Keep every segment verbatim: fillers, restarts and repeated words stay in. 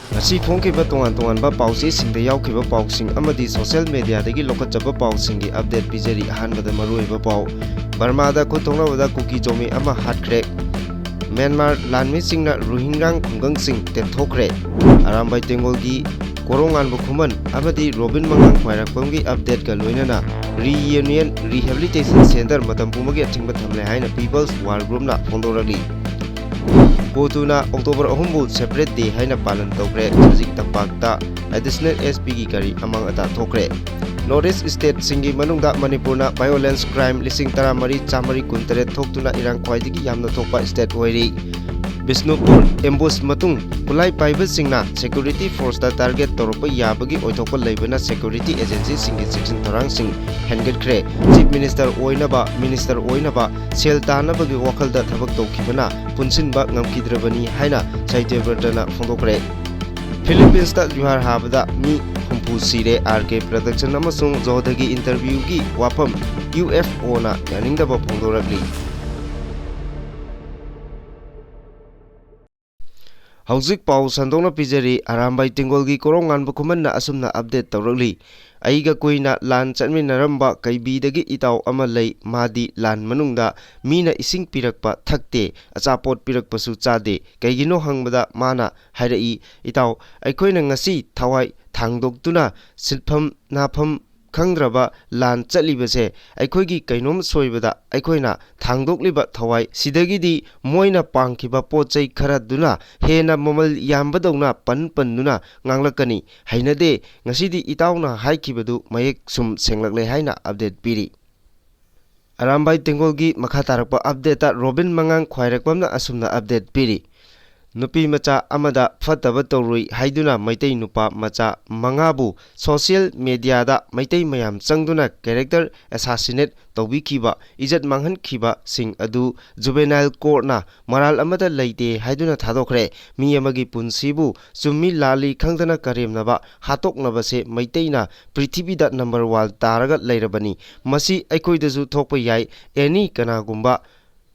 ꯉꯁꯤ ꯐꯣꯡꯈꯤꯕ ꯇꯣꯉꯥꯟ ꯇꯣꯉꯥꯟꯕ ꯄꯥꯎꯆꯦꯁꯤꯡꯗ ꯌꯥꯎꯈꯤꯕ ꯄꯥꯎꯁꯤꯡ ꯑꯃꯗꯤ social mediaꯗꯒꯤ ꯂꯧꯈꯠꯆꯕ ꯄꯥꯎꯁꯤꯡꯒꯤ update ꯄꯤꯖꯔꯤ꯫ ꯑꯍꯥꯟꯕꯗ ꯃꯔꯨꯑꯣꯏꯕ ꯄꯥꯎ꯫ ꯕꯔꯃꯥꯗ ꯈꯨꯠ ꯊꯣꯛꯅꯕꯗ ꯀꯨꯀꯤ ꯖꯣꯃꯤ ꯑꯃ ꯍꯥꯠꯈ꯭ꯔꯦ꯫ ꯃ꯭ꯌꯥꯟꯃꯥꯔ ꯂꯥꯟꯃꯤꯁꯤꯡꯅ ꯔꯣꯍꯤꯡꯒ꯭ꯌꯥ ꯈꯨꯡꯒꯪꯁꯤꯡ ꯇꯦꯝꯊꯣꯛꯈ꯭ꯔꯦ꯫ ꯑꯔꯥꯝꯕꯥꯏ ꯇꯦꯡꯒꯣꯜꯒꯤ ꯀꯣꯔꯣꯡꯉꯥꯟꯕ ꯈꯨꯃꯟ ꯑꯃꯗꯤ ꯔꯣꯕꯤꯟ ꯃꯉꯥꯡ ꯈ꯭ꯋꯥꯏꯔꯥꯛꯄꯝꯒꯤ updateꯀ ꯂꯣꯏꯅꯅ Reunion Rehabilitation Centre ꯃꯇꯝ ꯄꯨꯝꯕꯒꯤ ꯑꯊꯤꯡꯕ ꯊꯝꯂꯦ ꯍꯥꯏꯅ People's War Groupꯅ ꯐꯣꯡꯗꯣꯔꯛꯂꯤ꯫ ꯀꯣꯇꯨꯅ October ꯑꯍꯨꯝꯕꯨ separate day ꯍꯥꯏꯅ ꯄꯥꯂꯟ ꯇꯧꯈ꯭ꯔꯦ꯫ ꯍꯧꯖꯤꯛ ꯇꯝꯄꯥꯛꯇ Additional SPꯒꯤ ꯒꯥꯔꯤ ꯑꯃꯥꯡ ꯑꯇꯥ ꯊꯣꯛꯈ꯭ꯔꯦ꯫ North East stateꯁꯤꯡꯒꯤ ꯃꯅꯨꯡꯗ ꯃꯅꯤꯄꯨꯔꯅ violence crime ꯂꯤꯁꯤꯡ ꯇꯔꯥꯃꯔꯤ ꯆꯥꯃꯔꯤ ꯀꯨꯟꯇꯔꯦꯠ ꯊꯣꯛꯇꯨꯅ ꯏꯔꯥꯡ ꯈ꯭ꯋꯥꯏꯗꯒꯤ ꯌꯥꯝꯅ ꯊꯣꯛꯄ state ꯑꯣꯏꯔꯤ꯫ ꯕꯤꯁꯅꯨꯄꯨꯔ ambush ꯃꯇꯨꯡ ꯈꯨꯠꯂꯥꯏ ꯄꯥꯏꯕꯁꯤꯡꯅ security forceꯇ target ꯇꯧꯔꯛꯄ ꯌꯥꯕꯒꯤ ꯑꯣꯏꯊꯣꯛꯄ ꯂꯩꯕꯅ security agencyꯁꯤꯡꯒꯤ ꯆꯦꯛꯁꯤꯟ ꯊꯧꯔꯥꯡꯁꯤꯡ ꯍꯦꯟꯒꯠꯈ꯭ꯔꯦ꯫ Chief Minister ꯑꯣꯏꯅꯕ, minister ꯑꯣꯏꯅꯕ ꯁꯦꯜ ꯇꯥꯟꯅꯕꯒꯤ ꯋꯥꯈꯜꯗ ꯊꯕꯛ ꯇꯧꯈꯤꯕꯅ ꯄꯨꯟꯁꯤꯟꯕ ꯉꯝꯈꯤꯗ꯭ꯔꯕꯅꯤ ꯍꯥꯏꯅ ꯁꯇ꯭ꯌꯕ꯭ꯔꯇꯅ ꯐꯣꯡꯗꯣꯛꯈ꯭ꯔꯦ꯫ ꯐꯤꯂꯤꯄꯤꯟꯁꯇ ꯖꯨꯍꯥꯔ ꯍꯥꯕꯗ ꯃꯤ ꯍꯨꯝꯐꯨ ꯁꯤꯔꯦ꯫ RK Production ꯑꯃꯁꯨꯡ ꯖꯣꯍꯗꯒꯤ interviewꯒꯤ ꯋꯥꯐꯝ UFOꯅ ꯌꯥꯅꯤꯡꯗꯕ ꯐꯣꯡꯗꯣꯔꯛꯂꯤ꯫ ꯍꯧꯖꯤꯛ ꯄꯥꯎ ꯁꯟꯗꯣꯛꯅ ꯄꯤꯖꯔꯤ꯫ ꯑꯔꯥꯝꯕꯥꯏ ꯇꯦꯡꯒꯣꯜꯒꯤ ꯀꯣꯔꯣꯡꯉꯥꯟꯕ ꯈꯨꯃꯟꯅ ꯑꯁꯨꯝꯅ update ꯇꯧꯔꯛꯂꯤ꯫ ꯑꯩꯒ ꯀꯨꯏꯅ ꯂꯥꯟ ꯆꯠꯃꯤꯟꯅꯔꯝꯕ ꯀꯩꯕꯤꯗꯒꯤ ꯏꯇꯥꯎ ꯑꯃ ꯂꯩ꯫ ꯃꯥꯗꯤ ꯂꯥꯟ ꯃꯅꯨꯡꯗ ꯃꯤꯅ ꯏꯁꯤꯡ ꯄꯤꯔꯛꯄ ꯊꯛꯇꯦ, ꯑꯆꯥꯄꯣꯠ ꯄꯤꯔꯛꯄꯁꯨ ꯆꯥꯗꯦ꯫ ꯀꯩꯒꯤꯅꯣ ꯍꯪꯕꯗ ꯃꯥꯅ ꯍꯥꯏꯔꯛꯏ, "ꯏꯇꯥꯎ, ꯑꯩꯈꯣꯏꯅ ꯉꯁꯤ ꯊꯋꯥꯏ ꯊꯥꯡꯗꯣꯛꯇꯨꯅ ꯁꯤꯠꯐꯝ ꯅꯥꯐꯝ ꯈꯪꯗ꯭ꯔꯕ ꯂꯥꯟ ꯆꯠꯂꯤꯕꯁꯦ ꯑꯩꯈꯣꯏꯒꯤ ꯀꯩꯅꯣꯝ ꯁꯣꯏꯕꯗ ꯑꯩꯈꯣꯏꯅ ꯊꯥꯡꯗꯣꯛꯂꯤꯕ ꯊꯋꯥꯏ ꯁꯤꯗꯒꯤꯗꯤ ꯃꯣꯏꯅ ꯄꯥꯡꯈꯤꯕ ꯄꯣꯠ ꯆꯩ ꯈꯔꯗꯨꯅ ꯍꯦꯟꯅ ꯃꯃꯜ ꯌꯥꯝꯕꯗꯧꯅ ꯄꯟ ꯄꯟꯗꯨꯅ ꯉꯥꯡꯂꯛꯀꯅꯤ꯫ ꯍꯩꯅꯗꯦ, ꯉꯁꯤꯗꯤ ꯏꯇꯥꯎꯅ ꯍꯥꯏꯈꯤꯕꯗꯨ ꯃꯌꯦꯛ ꯁꯨꯝ ꯁꯦꯡꯂꯛꯂꯦ" ꯍꯥꯏꯅ update ꯄꯤꯔꯤ꯫ ꯑꯔꯥꯝꯕꯥꯏ ꯇꯦꯡꯒꯣꯜꯒꯤ ꯃꯈꯥ ꯇꯥꯔꯛꯄ updateꯇ ꯔꯣꯕꯤꯟ ꯃꯉꯥꯡ ꯈ꯭ꯋꯥꯏꯔꯥꯛꯄꯝꯅ ꯑꯁꯨꯝꯅ update ꯄꯤꯔꯤ꯫ ꯅꯨꯄꯤ ꯃꯆꯥ ꯑꯃꯗ ꯐꯠꯇꯕ ꯇꯧꯔꯨꯏ ꯍꯥꯏꯗꯨꯅ ꯃꯩꯇꯩ ꯅꯨꯄꯥ ꯃꯆꯥ ꯃꯉꯥꯕꯨ social mediaꯗ ꯃꯩꯇꯩ ꯃꯌꯥꯝ ꯆꯪꯗꯨꯅ character assassinate ꯇꯧꯕꯤꯈꯤꯕ, ꯏꯖꯠ ꯃꯥꯡꯍꯟꯈꯤꯕꯁꯤꯡ ꯑꯗꯨ juvenile courtꯅ ꯃꯔꯥꯜ ꯑꯃꯠꯇ ꯂꯩꯇꯦ ꯍꯥꯏꯗꯨꯅ ꯊꯥꯗꯣꯛꯈ꯭ꯔꯦ꯫ ꯃꯤ ꯑꯃꯒꯤ ꯄꯨꯟꯁꯤꯕꯨ ꯆꯨꯝꯃꯤ ꯂꯥꯜꯂꯤ ꯈꯪꯗꯅ ꯀꯔꯦꯝꯅꯕ, ꯍꯥꯠꯇꯣꯛꯅꯕꯁꯦ ꯃꯩꯇꯩꯅ ꯄ꯭ꯔꯤꯊꯤꯕꯤꯗ number one ꯇꯥꯔꯒ ꯂꯩꯔꯕꯅꯤ꯫ ꯃꯁꯤ ꯑꯩꯈꯣꯏꯗꯁꯨ ꯊꯣꯛꯄ ꯌꯥꯏ꯫ Any ꯀꯅꯥꯒꯨꯝꯕ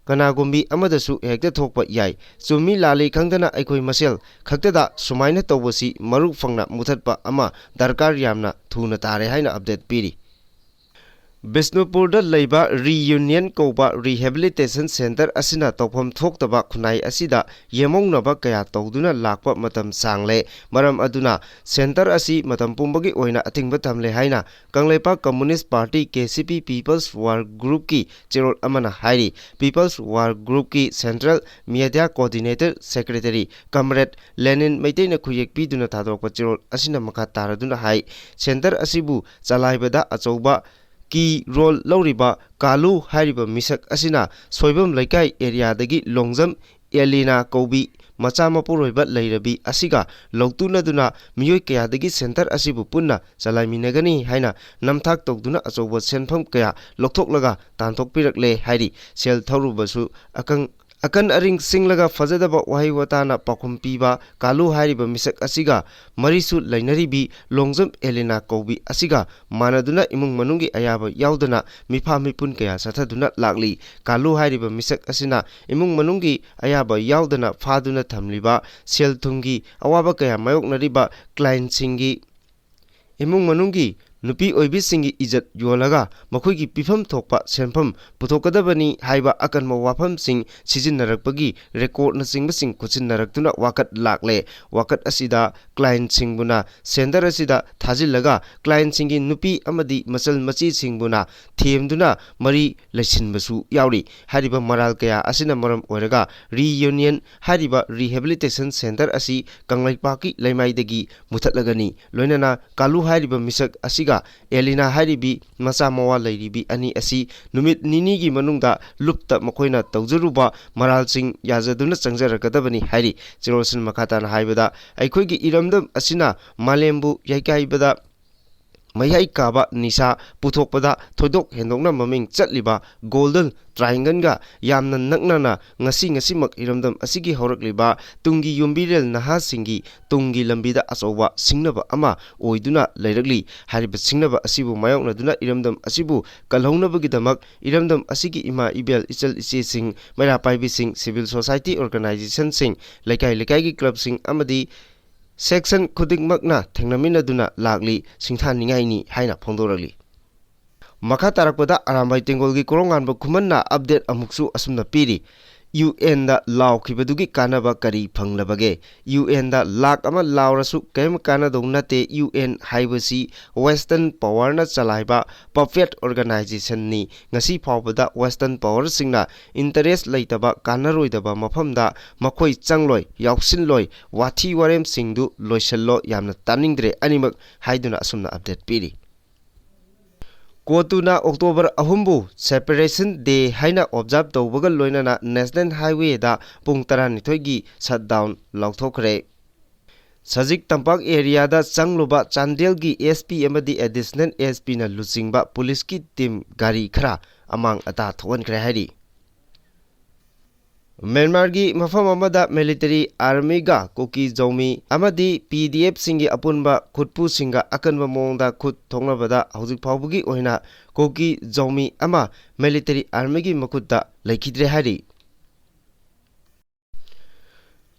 ꯀꯅꯥꯒꯨꯝꯕꯤ ꯑꯃꯗꯁꯨ ꯍꯦꯛꯇ ꯊꯣꯛꯄ ꯌꯥꯏ꯫ ꯆꯨꯝꯃꯤ ꯂꯥꯜꯂꯤ ꯈꯪꯗꯅ ꯑꯩꯈꯣꯏ ꯃꯁꯦꯜ ꯈꯛꯇꯗ ꯁꯨꯃꯥꯏꯅ ꯇꯧꯕꯁꯤ ꯃꯔꯨ ꯐꯪꯅ ꯃꯨꯊꯠꯄ ꯑꯃ ꯗꯔꯀꯥꯔ ꯌꯥꯝꯅ ꯊꯨꯅ ꯇꯥꯔꯦ ꯍꯥꯏꯅ update ꯄꯤꯔꯤ꯫ ꯕꯤꯁꯅꯨꯄꯨꯔꯗ ꯂꯩꯕ ꯔꯤꯌꯨꯅꯤꯌꯟ ꯀꯧꯕ rehabilitation centre ꯑꯁꯤꯅ ꯇꯧꯐꯝ ꯊꯣꯛꯇꯕ ꯈꯨꯟꯅꯥꯏ ꯑꯁꯤꯗ ꯌꯦꯃꯧꯅꯕ ꯀꯌꯥ ꯇꯧꯗꯨꯅ ꯂꯥꯛꯄ ꯃꯇꯝ ꯁꯥꯡꯂꯦ꯫ ꯃꯔꯝ ꯑꯗꯨꯅ centre ꯑꯁꯤ ꯃꯇꯝ ꯄꯨꯝꯕꯒꯤ ꯑꯣꯏꯅ ꯑꯊꯤꯡꯕ ꯊꯝꯂꯦ ꯍꯥꯏꯅ Kangleipak Communist Party, K C P, People's War Groupꯀꯤ ꯆꯦꯔꯣꯜ ꯑꯃꯅ ꯍꯥꯏꯔꯤ꯫ People's War Groupꯀꯤ Central Media Coordinator Secretary Comrade ꯂꯦꯅꯤꯟ ꯃꯩꯇꯩꯅ ꯈꯨꯌꯦꯛ ꯄꯤꯗꯨꯅ ꯊꯥꯗꯣꯔꯛꯄ ꯆꯦꯔꯣꯜ ꯑꯁꯤꯅ ꯃꯈꯥ ꯇꯥꯔꯗꯨꯅ ꯍꯥꯏ, centre ꯑꯁꯤꯕꯨ ꯆꯂꯥꯏꯕꯗ ꯑꯆꯧꯕ key role ꯂꯧꯔꯤꯕ ꯀꯥꯂꯨ ꯍꯥꯏꯔꯤꯕ ꯃꯤꯁꯛ ꯑꯁꯤꯅ ꯁꯣꯏꯕꯝ ꯂꯩꯀꯥꯏ areaꯗꯒꯤ ꯂꯣꯡꯖꯝ ꯑꯦꯂꯤꯅꯥ ꯀꯧꯕꯤ ꯃꯆꯥ ꯃꯄꯨꯔꯣꯏꯕ ꯂꯩꯔꯕꯤ ꯑꯁꯤꯒ ꯂꯧꯇꯨꯅꯗꯨꯅ ꯃꯤꯑꯣꯏ ꯀꯌꯥꯗꯒꯤ centre ꯑꯁꯤꯕꯨ ꯄꯨꯟꯅ ꯆꯂꯥꯏꯃꯤꯟꯅꯒꯅꯤ ꯍꯥꯏꯅ ꯅꯝꯊꯥꯛ ꯇꯧꯗꯨꯅ ꯑꯆꯧꯕ ꯁꯦꯟꯐꯝ ꯀꯌꯥ ꯂꯧꯊꯣꯛꯂꯒ ꯇꯥꯟꯊꯣꯛꯄꯤꯔꯛꯂꯦ ꯍꯥꯏꯔꯤ꯫ ꯁꯦꯜ ꯊꯧꯔꯨꯕꯁꯨ ꯑꯀꯪ ꯑꯀꯟ ꯑꯔꯤꯡ ꯁꯤꯡꯂꯒ ꯐꯖꯗꯕ ꯋꯥꯍꯩ ꯋꯥꯇꯥꯅ ꯄꯥꯎꯈꯨꯝ ꯄꯤꯕ ꯀꯥꯂꯨ ꯍꯥꯏꯔꯤꯕ ꯃꯤꯁꯛ ꯑꯁꯤꯒ ꯃꯔꯤꯁꯨ ꯂꯩꯅꯔꯤꯕꯤ ꯂꯣꯡꯖꯝ ꯑꯦꯂꯤꯅꯥ ꯀꯧꯕꯤ ꯑꯁꯤꯒ ꯃꯥꯟꯅꯗꯨꯅ ꯏꯃꯨꯡ ꯃꯅꯨꯡꯒꯤ ꯑꯌꯥꯕ ꯌꯥꯎꯗꯅ ꯃꯤꯐꯥ ꯃꯤꯄꯨꯟ ꯀꯌꯥ ꯆꯠꯊꯗꯨꯅ ꯂꯥꯛꯂꯤ꯫ ꯀꯥꯂꯨ ꯍꯥꯏꯔꯤꯕ ꯃꯤꯁꯛ ꯑꯁꯤꯅ ꯏꯃꯨꯡ ꯃꯅꯨꯡꯒꯤ ꯑꯌꯥꯕ ꯌꯥꯎꯗꯅ ꯐꯥꯗꯨꯅ ꯊꯝꯂꯤꯕ ꯁꯦꯜ ꯊꯨꯝꯒꯤ ꯑꯋꯥꯕ ꯀꯌꯥ ꯃꯥꯌꯣꯛꯅꯔꯤꯕ clientꯁꯤꯡꯒꯤ ꯏꯃꯨꯡ ꯃꯅꯨꯡꯒꯤ ꯅꯨꯄꯤ ꯑꯣꯏꯕꯤꯁꯤꯡꯒꯤ ꯏꯖꯠ ꯌꯣꯜꯂꯒ ꯃꯈꯣꯏꯒꯤ ꯄꯤꯐꯝ ꯊꯣꯛꯄ ꯁꯦꯟꯐꯝ ꯄꯨꯊꯣꯛꯀꯗꯕꯅꯤ ꯍꯥꯏꯕ ꯑꯀꯟꯕ ꯋꯥꯐꯝꯁꯤꯡ ꯁꯤꯖꯤꯟꯅꯔꯛꯄꯒꯤ recordꯅꯆꯤꯡꯕꯁꯤꯡ ꯈꯨꯠꯁꯤꯟꯅꯔꯛꯇꯨꯅ ꯋꯥꯀꯠ ꯂꯥꯛꯂꯦ꯫ ꯋꯥꯀꯠ ꯑꯁꯤꯗ clientꯁꯤꯡꯕꯨꯅ centre ꯑꯁꯤꯗ ꯊꯥꯖꯤꯜꯂꯒ clientꯁꯤꯡꯒꯤ ꯅꯨꯄꯤ ꯑꯃꯗꯤ ꯃꯆꯜ ꯃꯆꯦꯁꯤꯡꯕꯨꯅ ꯊꯦꯝꯗꯨꯅ ꯃꯔꯤ ꯂꯩꯁꯤꯟꯕꯁꯨ ꯌꯥꯎꯔꯤ꯫ ꯍꯥꯏꯔꯤꯕ ꯃꯔꯥꯜ ꯀꯌꯥ ꯑꯁꯤꯅ ꯃꯔꯝ ꯑꯣꯏꯔꯒ ꯔꯤꯌꯨꯅꯤꯌꯟ ꯍꯥꯏꯔꯤꯕ rehabilitation centre ꯑꯁꯤ ꯀꯪꯂꯩꯄꯥꯛꯀꯤ ꯂꯩꯃꯥꯏꯗꯒꯤ ꯃꯨꯊꯠꯂꯒꯅꯤ꯫ ꯂꯣꯏꯅꯅ ꯀꯥꯂꯨ ꯍꯥꯏꯔꯤꯕ ꯃꯤꯁꯛ ꯑꯁꯤꯒ ꯑꯦꯂꯤꯅꯥ ꯍꯥꯏꯔꯤꯕꯤ ꯃꯆꯥ ꯃꯋꯥ ꯂꯩꯔꯤꯕꯤ ꯑꯅꯤ ꯑꯁꯤ ꯅꯨꯃꯤꯠ ꯅꯤꯅꯤꯒꯤ ꯃꯅꯨꯡꯗ ꯂꯨꯞꯇ ꯃꯈꯣꯏꯅ ꯇꯧꯖꯔꯨꯕ ꯃꯔꯥꯜꯁꯤꯡ ꯌꯥꯖꯗꯨꯅ ꯆꯪꯖꯔꯛꯀꯗꯕꯅꯤ ꯍꯥꯏꯔꯤ꯫ ꯆꯦꯔꯣꯜꯁꯤꯅ ꯃꯈꯥ ꯇꯥꯅ ꯍꯥꯏꯕꯗ, ꯑꯩꯈꯣꯏꯒꯤ ꯏꯔꯝꯗꯝ ꯑꯁꯤꯅ ꯃꯥꯂꯦꯝꯕꯨ ꯌꯩꯀꯥꯏꯕꯗ ꯃꯌꯥꯏ ꯀꯥꯕ ꯅꯤꯁꯥ ꯄꯨꯊꯣꯛꯄꯗ ꯊꯣꯏꯗꯣꯛ ꯍꯦꯟꯗꯣꯛꯅ ꯃꯃꯤꯡ ꯆꯠꯂꯤꯕ ꯒꯣꯜꯗꯟ ꯇ꯭ꯔꯥꯏꯡꯒꯜꯒ ꯌꯥꯝꯅ ꯅꯛꯅꯅ ꯉꯁꯤ ꯉꯁꯤꯃꯛ ꯏꯔꯝꯗꯝ ꯑꯁꯤꯒꯤ ꯍꯧꯔꯛꯂꯤꯕ ꯇꯨꯡꯒꯤ ꯌꯨꯝꯕꯤꯔꯦꯜ ꯅꯍꯥꯁꯤꯡꯒꯤ ꯇꯨꯡꯒꯤ ꯂꯝꯕꯤꯗ ꯑꯆꯧꯕ ꯁꯤꯡꯅꯕ ꯑꯃ ꯑꯣꯏꯗꯨꯅ ꯂꯩꯔꯛꯂꯤ꯫ ꯍꯥꯏꯔꯤꯕ ꯁꯤꯡꯅꯕ ꯑꯁꯤꯕꯨ ꯃꯥꯌꯣꯛꯅꯗꯨꯅ ꯏꯔꯝꯗꯝ ꯑꯁꯤꯕꯨ ꯀꯜꯍꯧꯅꯕꯒꯤꯗꯃꯛ ꯏꯔꯝꯗꯝ ꯑꯁꯤꯒꯤ ꯏꯃꯥ ꯏꯕꯦꯜ ꯏꯆꯜ ꯏꯆꯦꯁꯤꯡ, ꯃꯩꯔꯥ ꯄꯥꯏꯕꯤꯁꯤꯡ, civil society organizationꯁꯤꯡ, ꯂꯩꯀꯥꯏ ꯂꯩꯀꯥꯏꯒꯤ clubꯁꯤꯡ ꯑꯃꯗꯤ section ꯈꯨꯗꯤꯡꯃꯛꯅ ꯊꯦꯡꯅꯃꯤꯟꯅꯗꯨꯅ ꯂꯥꯛꯂꯤ, ꯁꯤꯡꯊꯥꯅꯤꯡꯉꯥꯏꯅꯤ ꯍꯥꯏꯅ ꯐꯣꯡꯗꯣꯔꯛꯂꯤ꯫ ꯃꯈꯥ ꯇꯥꯔꯛꯄꯗ ꯑꯔꯥꯝꯕꯥꯏ ꯇꯦꯡꯒꯣꯜꯒꯤ ꯀꯣꯔꯣꯡꯉꯥꯟꯕ ꯈꯨꯃꯟꯅ update ꯑꯃꯨꯛꯁꯨ ꯑꯁꯨꯝꯅ ꯄꯤꯔꯤ, UNꯗ ꯂꯥꯎꯈꯤꯕꯗꯨꯒꯤ ꯀꯥꯟꯅꯕ ꯀꯔꯤ ꯐꯪꯂꯕꯒꯦ? UNꯗ ꯂꯥꯛ ꯑꯃ ꯂꯥꯎꯔꯁꯨ ꯀꯔꯤꯝ ꯀꯥꯟꯅꯗꯧ ꯅꯠꯇꯦ꯫ UN ꯍꯥꯏꯕꯁꯤ Western powerꯅ ꯆꯂꯥꯏꯕ puppet organizationꯅꯤ꯫ ꯉꯁꯤ ꯐꯥꯎꯕꯗ Western powerꯁꯤꯡꯅ interest ꯂꯩꯇꯕ, ꯀꯥꯟꯅꯔꯣꯏꯗꯕ ꯃꯐꯝꯗ ꯃꯈꯣꯏ ꯆꯪꯂꯣꯏ, ꯌꯥꯎꯁꯤꯜꯂꯣꯏ, ꯋꯥꯊꯤ ꯋꯥꯔꯦꯝꯁꯤꯡꯗꯨ ꯂꯣꯏꯁꯤꯜꯂꯣ, ꯌꯥꯝꯅ ꯇꯥꯅꯤꯡꯗ꯭ꯔꯦ ꯑꯅꯤꯃꯛ ꯍꯥꯏꯗꯨꯅ ꯑꯁꯨꯝꯅ update ꯄꯤꯔꯤ꯫ ꯀꯣꯇꯨꯅ October ꯑꯍꯨꯝꯕꯨ Separation Day ꯍꯥꯏꯅ observe ꯇꯧꯕꯒ ꯂꯣꯏꯅꯅ National Highwayꯗ ꯄꯨꯡ ꯇꯔꯥꯅꯤꯊꯣꯏꯒꯤ shutdown ꯂꯥꯎꯊꯣꯛꯈ꯭ꯔꯦ꯫ ꯁꯖꯤꯛ ꯇꯝꯄꯥꯛ areaꯗ ꯆꯪꯂꯨꯕ ꯆꯥꯟꯗꯦꯜꯒꯤ SP ꯑꯃꯗꯤ additional SPꯅ ꯂꯨꯆꯤꯡꯕ ꯄꯨꯂꯤꯁꯀꯤ team ꯒꯥꯔꯤ ꯈꯔ ꯑꯃꯥꯡ ꯑꯇꯥ ꯊꯣꯛꯍꯟꯈ꯭ꯔꯦ ꯍꯥꯏꯔꯤ꯫ ꯃ꯭ꯌꯥꯟꯃꯥꯔꯒꯤ ꯃꯐꯝ ꯑꯃꯗ military armyꯒ ꯀꯨꯀꯤ ꯖꯧꯃꯤ ꯑꯃꯗꯤ PDFꯁꯤꯡꯒꯤ ꯑꯄꯨꯟꯕ ꯈꯨꯠꯄꯨꯁꯤꯡꯒ ꯑꯀꯟꯕ ꯃꯑꯣꯡꯗ ꯈꯨꯠ ꯊꯣꯛꯅꯕꯗ ꯍꯧꯖꯤꯛ ꯐꯥꯎꯕꯒꯤ ꯑꯣꯏꯅ ꯀꯨꯀꯤ ꯖꯧꯃꯤ ꯑꯃ military armyꯒꯤ ꯃꯈꯨꯠꯇ ꯂꯩꯈꯤꯗ꯭ꯔꯦ ꯍꯥꯏꯔꯤ꯫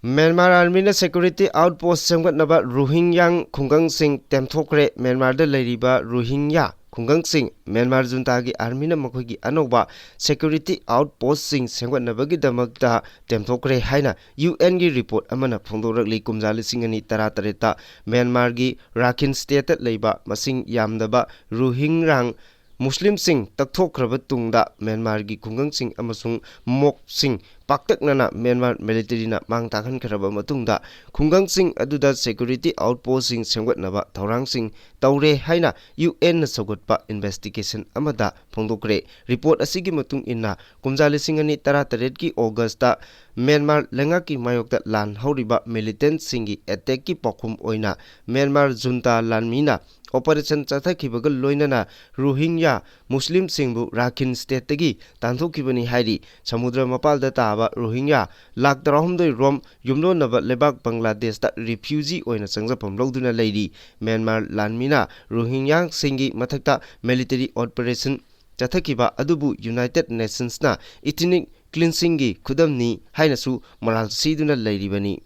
ꯃ꯭ꯌꯥꯟꯃꯥꯔ armyꯅ security outpost ꯁꯦꯝꯒꯠꯅꯕ ꯔꯣꯍꯤꯡꯌꯥꯡ ꯈꯨꯡꯒꯪꯁꯤꯡ ꯇꯦꯝꯊꯣꯛꯈ꯭ꯔꯦ꯫ ꯃ꯭ꯌꯥꯟꯃꯥꯔꯗ ꯂꯩꯔꯤꯕ ꯔꯣꯍꯤꯡꯌꯥ ꯈꯨꯡꯒꯪꯁꯤꯡ ꯃ꯭ꯌꯥꯟꯃꯥꯔ ꯖꯨꯟꯇꯥꯒꯤ armyꯅ ꯃꯈꯣꯏꯒꯤ ꯑꯅꯧꯕ security outpostꯁꯤꯡ ꯁꯦꯝꯒꯠꯅꯕꯒꯤꯗꯃꯛꯇ ꯇꯦꯝꯊꯣꯛꯈ꯭ꯔꯦ ꯍꯥꯏꯅ UNꯒꯤ report ꯑꯃꯅ ꯐꯣꯡꯗꯣꯔꯛꯂꯤ꯫ ꯀꯨꯝꯖꯥ ꯂꯤꯁꯤꯡ ꯑꯅꯤ ꯇꯔꯥꯇꯔꯦꯠꯇ ꯃ꯭ꯌꯥꯟꯃꯥꯔꯒꯤ ꯔꯥꯈꯤꯟ stateꯇ ꯂꯩꯕ ꯃꯁꯤꯡ ꯌꯥꯝꯗꯕ ꯔꯣꯍꯤꯡꯔꯥꯡ ꯃꯨꯁꯂꯤꯝꯁꯤꯡ ꯇꯛꯊꯣꯛꯈ꯭ꯔꯕ ꯇꯨꯡꯗ ꯃ꯭ꯌꯥꯟꯃꯥꯔꯒꯤ ꯈꯨꯡꯒꯪꯁꯤꯡ ꯑꯃꯁꯨꯡ ꯃꯣꯛꯁꯤꯡ ꯄꯥꯛꯇꯛꯅꯅ ꯃ꯭ꯌꯥꯟꯃꯥꯔ ꯃꯤꯂꯤꯇꯔꯤꯅ ꯃꯥꯡ ꯇꯥꯛꯍꯟꯈ꯭ꯔꯕ ꯃꯇꯨꯡꯗ, ꯈꯨꯡꯒꯪꯁꯤꯡ ꯑꯗꯨꯗ ꯁꯦꯀ꯭ꯌꯨꯔꯤꯇꯤ ꯑꯥꯎꯠꯄꯣꯁꯁꯤꯡ ꯁꯦꯝꯒꯠꯅꯕ ꯊꯧꯔꯥꯡꯁꯤꯡ ꯇꯧꯔꯦ ꯍꯥꯏꯅ ꯌꯨ ꯑꯦꯟꯅ ꯁꯧꯒꯠꯄ ꯏꯟꯚꯦꯁꯇꯤꯒꯦꯁꯟ ꯑꯃꯗ ꯐꯣꯡꯗꯣꯛꯈ꯭ꯔꯦ꯫ ꯔꯤꯄꯣꯔꯠ ꯑꯁꯤꯒꯤ ꯃꯇꯨꯡ ꯏꯟꯅ, ꯀꯨꯝꯖꯥ ꯂꯤꯁꯤꯡ ꯑꯅꯤ ꯇꯔꯥꯇꯔꯦꯠꯀꯤ ꯑꯣꯒꯁꯇ ꯃ꯭ꯌꯥꯟꯃꯥꯔ ꯂꯩꯉꯥꯛꯀꯤ ꯃꯥꯌꯣꯛꯇ ꯂꯥꯟ ꯍꯧꯔꯤꯕ ꯃꯤꯂꯤꯇꯦꯟꯠꯁꯤꯡꯒꯤ ꯑꯦꯇꯦꯛꯀꯤ ꯄꯥꯎꯈꯨꯝ ꯑꯣꯏꯅ ꯃ꯭ꯌꯥꯟꯃꯥꯔ ꯖꯨꯟꯇꯥ ꯂꯥꯟꯃꯤꯅ ꯑꯣꯄꯔꯦꯁꯟ ꯆꯠꯊꯈꯤꯕꯒ ꯂꯣꯏꯅꯅ ꯔꯣꯍꯤꯡꯌꯥ ꯃꯨꯁꯂꯤꯝꯁꯤꯡꯕꯨ ꯔꯥꯈꯤꯟ ꯁ꯭ꯇꯦꯠꯇꯒꯤ ꯇꯥꯟꯊꯣꯛꯈꯤꯕꯅꯤ ꯍꯥꯏꯔꯤ꯫ ꯁꯃꯨꯗ꯭ꯔ ꯃꯄꯥꯜꯗ ꯇꯥꯕ ꯔꯣꯍꯤꯡꯌꯥ ꯂꯥꯈ ꯇꯔꯥꯍꯨꯝꯗꯣꯏ ꯔꯣꯝ ꯌꯨꯝꯂꯣꯟꯅꯕ ꯂꯩꯕꯥꯛ ꯕꯪꯒ꯭ꯂꯥꯗꯦꯁꯇ ꯔꯤꯐ꯭ꯌꯨꯖꯤ ꯑꯣꯏꯅ ꯆꯪꯖꯐꯝ ꯂꯧꯗꯨꯅ ꯂꯩꯔꯤ꯫ ꯃ꯭ꯌꯥꯟꯃꯥꯔ ꯂꯥꯟꯃꯤꯅ ꯔꯣꯍꯤꯡꯌꯥꯁꯤꯡꯒꯤ ꯃꯊꯛꯇ ꯃꯤꯂꯤꯇꯔꯤ ꯑꯣꯄꯔꯦꯁꯟ ꯆꯠꯊꯈꯤꯕ ꯑꯗꯨꯕꯨ ꯌꯨꯅꯥꯏꯇꯦꯗ ꯅꯦꯁꯟꯁꯅ ꯏꯊꯤꯅꯤꯛ ꯀ꯭ꯂꯤꯟꯁꯤꯡꯒꯤ ꯈꯨꯗꯝꯅꯤ ꯍꯥꯏꯅꯁꯨ ꯃꯔꯥꯜ ꯁꯤꯗꯨꯅ ꯂꯩꯔꯤꯕꯅꯤ꯫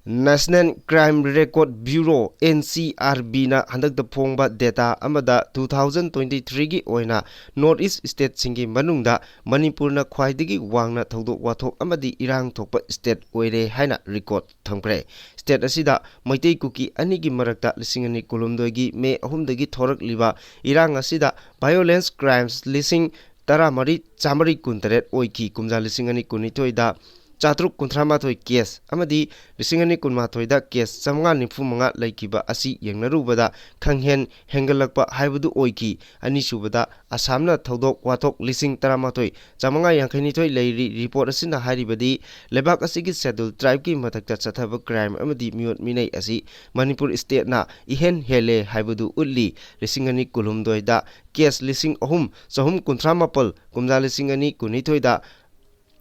National Crime Record Bureau, N C R B ꯅ ꯍꯟꯗꯛꯇ ꯐꯣꯡꯕ ꯗꯦꯇꯥ ꯑꯃꯗ, two thousand twenty three ꯒꯤ ꯑꯣꯏꯅ ꯅꯣꯔꯠ ꯏꯁ ꯁ꯭ꯇꯦꯠꯁꯤꯡꯒꯤ ꯃꯅꯨꯡꯗ ꯃꯅꯤꯄꯨꯔꯅ ꯈ꯭ꯋꯥꯏꯗꯒꯤ ꯋꯥꯡꯅ ꯊꯧꯗꯣꯛ ꯋꯥꯊꯣꯛ ꯑꯃꯗꯤ ꯏꯔꯥꯡ ꯊꯣꯛꯄ ꯁ꯭ꯇꯦꯠ ꯑꯣꯏꯔꯦ ꯍꯥꯏꯅ ꯔꯦꯀꯣꯔꯗ ꯊꯝꯈ꯭ꯔꯦ꯫ ꯁ꯭ꯇꯦꯠ ꯑꯁꯤꯗ ꯃꯩꯇꯩ ꯀꯨꯀꯤ ꯑꯅꯤꯒꯤ ꯃꯔꯛꯇ ꯂꯤꯁꯤꯡ ꯑꯅꯤ ꯀꯨꯟꯍꯨꯝꯗꯣꯏꯒꯤ ꯃꯦ ꯑꯍꯨꯝꯗꯒꯤ ꯊꯣꯔꯛꯂꯤꯕ ꯏꯔꯥꯡ ꯑꯁꯤꯗ violence crimes ꯂꯤꯁꯤꯡ ꯇꯔꯥꯃꯔꯤ ꯆꯥꯃꯔꯤ ꯀꯨꯟꯇꯔꯦꯠ ꯑꯣꯏꯈꯤ꯫ ꯀꯨꯝꯖꯥ ꯂꯤꯁꯤꯡ ꯑꯅꯤ ꯀꯨꯟꯅꯤꯊꯣꯏꯗ ꯆꯥꯇ꯭ꯔꯨꯛ ꯀꯨꯟꯊ꯭ꯔꯥ ꯃꯥꯊꯣꯏ ꯀꯦꯁ ꯑꯃꯗꯤ ꯂꯤꯁꯤꯡ ꯑꯅꯤ ꯀꯨꯟꯃꯥꯊꯣꯏꯗ ꯀꯦꯁ ꯆꯥꯃꯉꯥ ꯅꯤꯐꯨ ꯃꯉꯥ ꯂꯩꯈꯤꯕ ꯑꯁꯤ ꯌꯦꯡꯅꯔꯨꯕꯗ ꯈꯪꯍꯦꯟ ꯍꯦꯟꯒꯠꯂꯛꯄ ꯍꯥꯏꯕꯗꯨ ꯑꯣꯏꯈꯤ꯫ ꯑꯅꯤꯁꯨꯕꯗ ꯑꯁꯥꯝꯅ ꯊꯧꯗꯣꯛ ꯋꯥꯊꯣꯛ ꯂꯤꯁꯤꯡ ꯇꯔꯥꯃꯥꯊꯣꯏ ꯆꯥꯃꯉꯥ ꯌꯥꯡꯈꯩꯅꯤꯊꯣꯏ ꯂꯩꯔꯤ꯫ ꯔꯤꯄꯣꯔꯠ ꯑꯁꯤꯅ ꯍꯥꯏꯔꯤꯕꯗꯤ, ꯂꯩꯕꯥꯛ ꯑꯁꯤꯒꯤ ꯁꯦꯗꯨꯜ ꯇ꯭ꯔꯥꯏꯕꯀꯤ ꯃꯊꯛꯇ ꯆꯠꯊꯕ ꯀ꯭ꯔꯥꯏꯝ ꯑꯃꯗꯤ ꯃꯤꯑꯣꯠ ꯃꯤꯅꯩ ꯑꯁꯤ ꯃꯅꯤꯄꯨꯔ ꯁ꯭ꯇꯦꯠꯅ ꯏꯍꯦꯟ ꯍꯦꯜꯂꯦ ꯍꯥꯏꯕꯗꯨ ꯎꯠꯂꯤ꯫ ꯂꯤꯁꯤꯡ ꯑꯅꯤ ꯀꯨꯟꯍꯨꯝꯗꯣꯏꯗ ꯀꯦꯁ ꯂꯤꯁꯤꯡ ꯑꯍꯨꯝ ꯆꯍꯨꯝ ꯀꯨꯟꯊ꯭ꯔꯥ ꯃꯥꯄꯜ, ꯀꯨꯝꯖꯥ ꯂꯤꯁꯤꯡ ꯑꯅꯤ ꯀꯨꯟꯅꯤꯊꯣꯏꯗ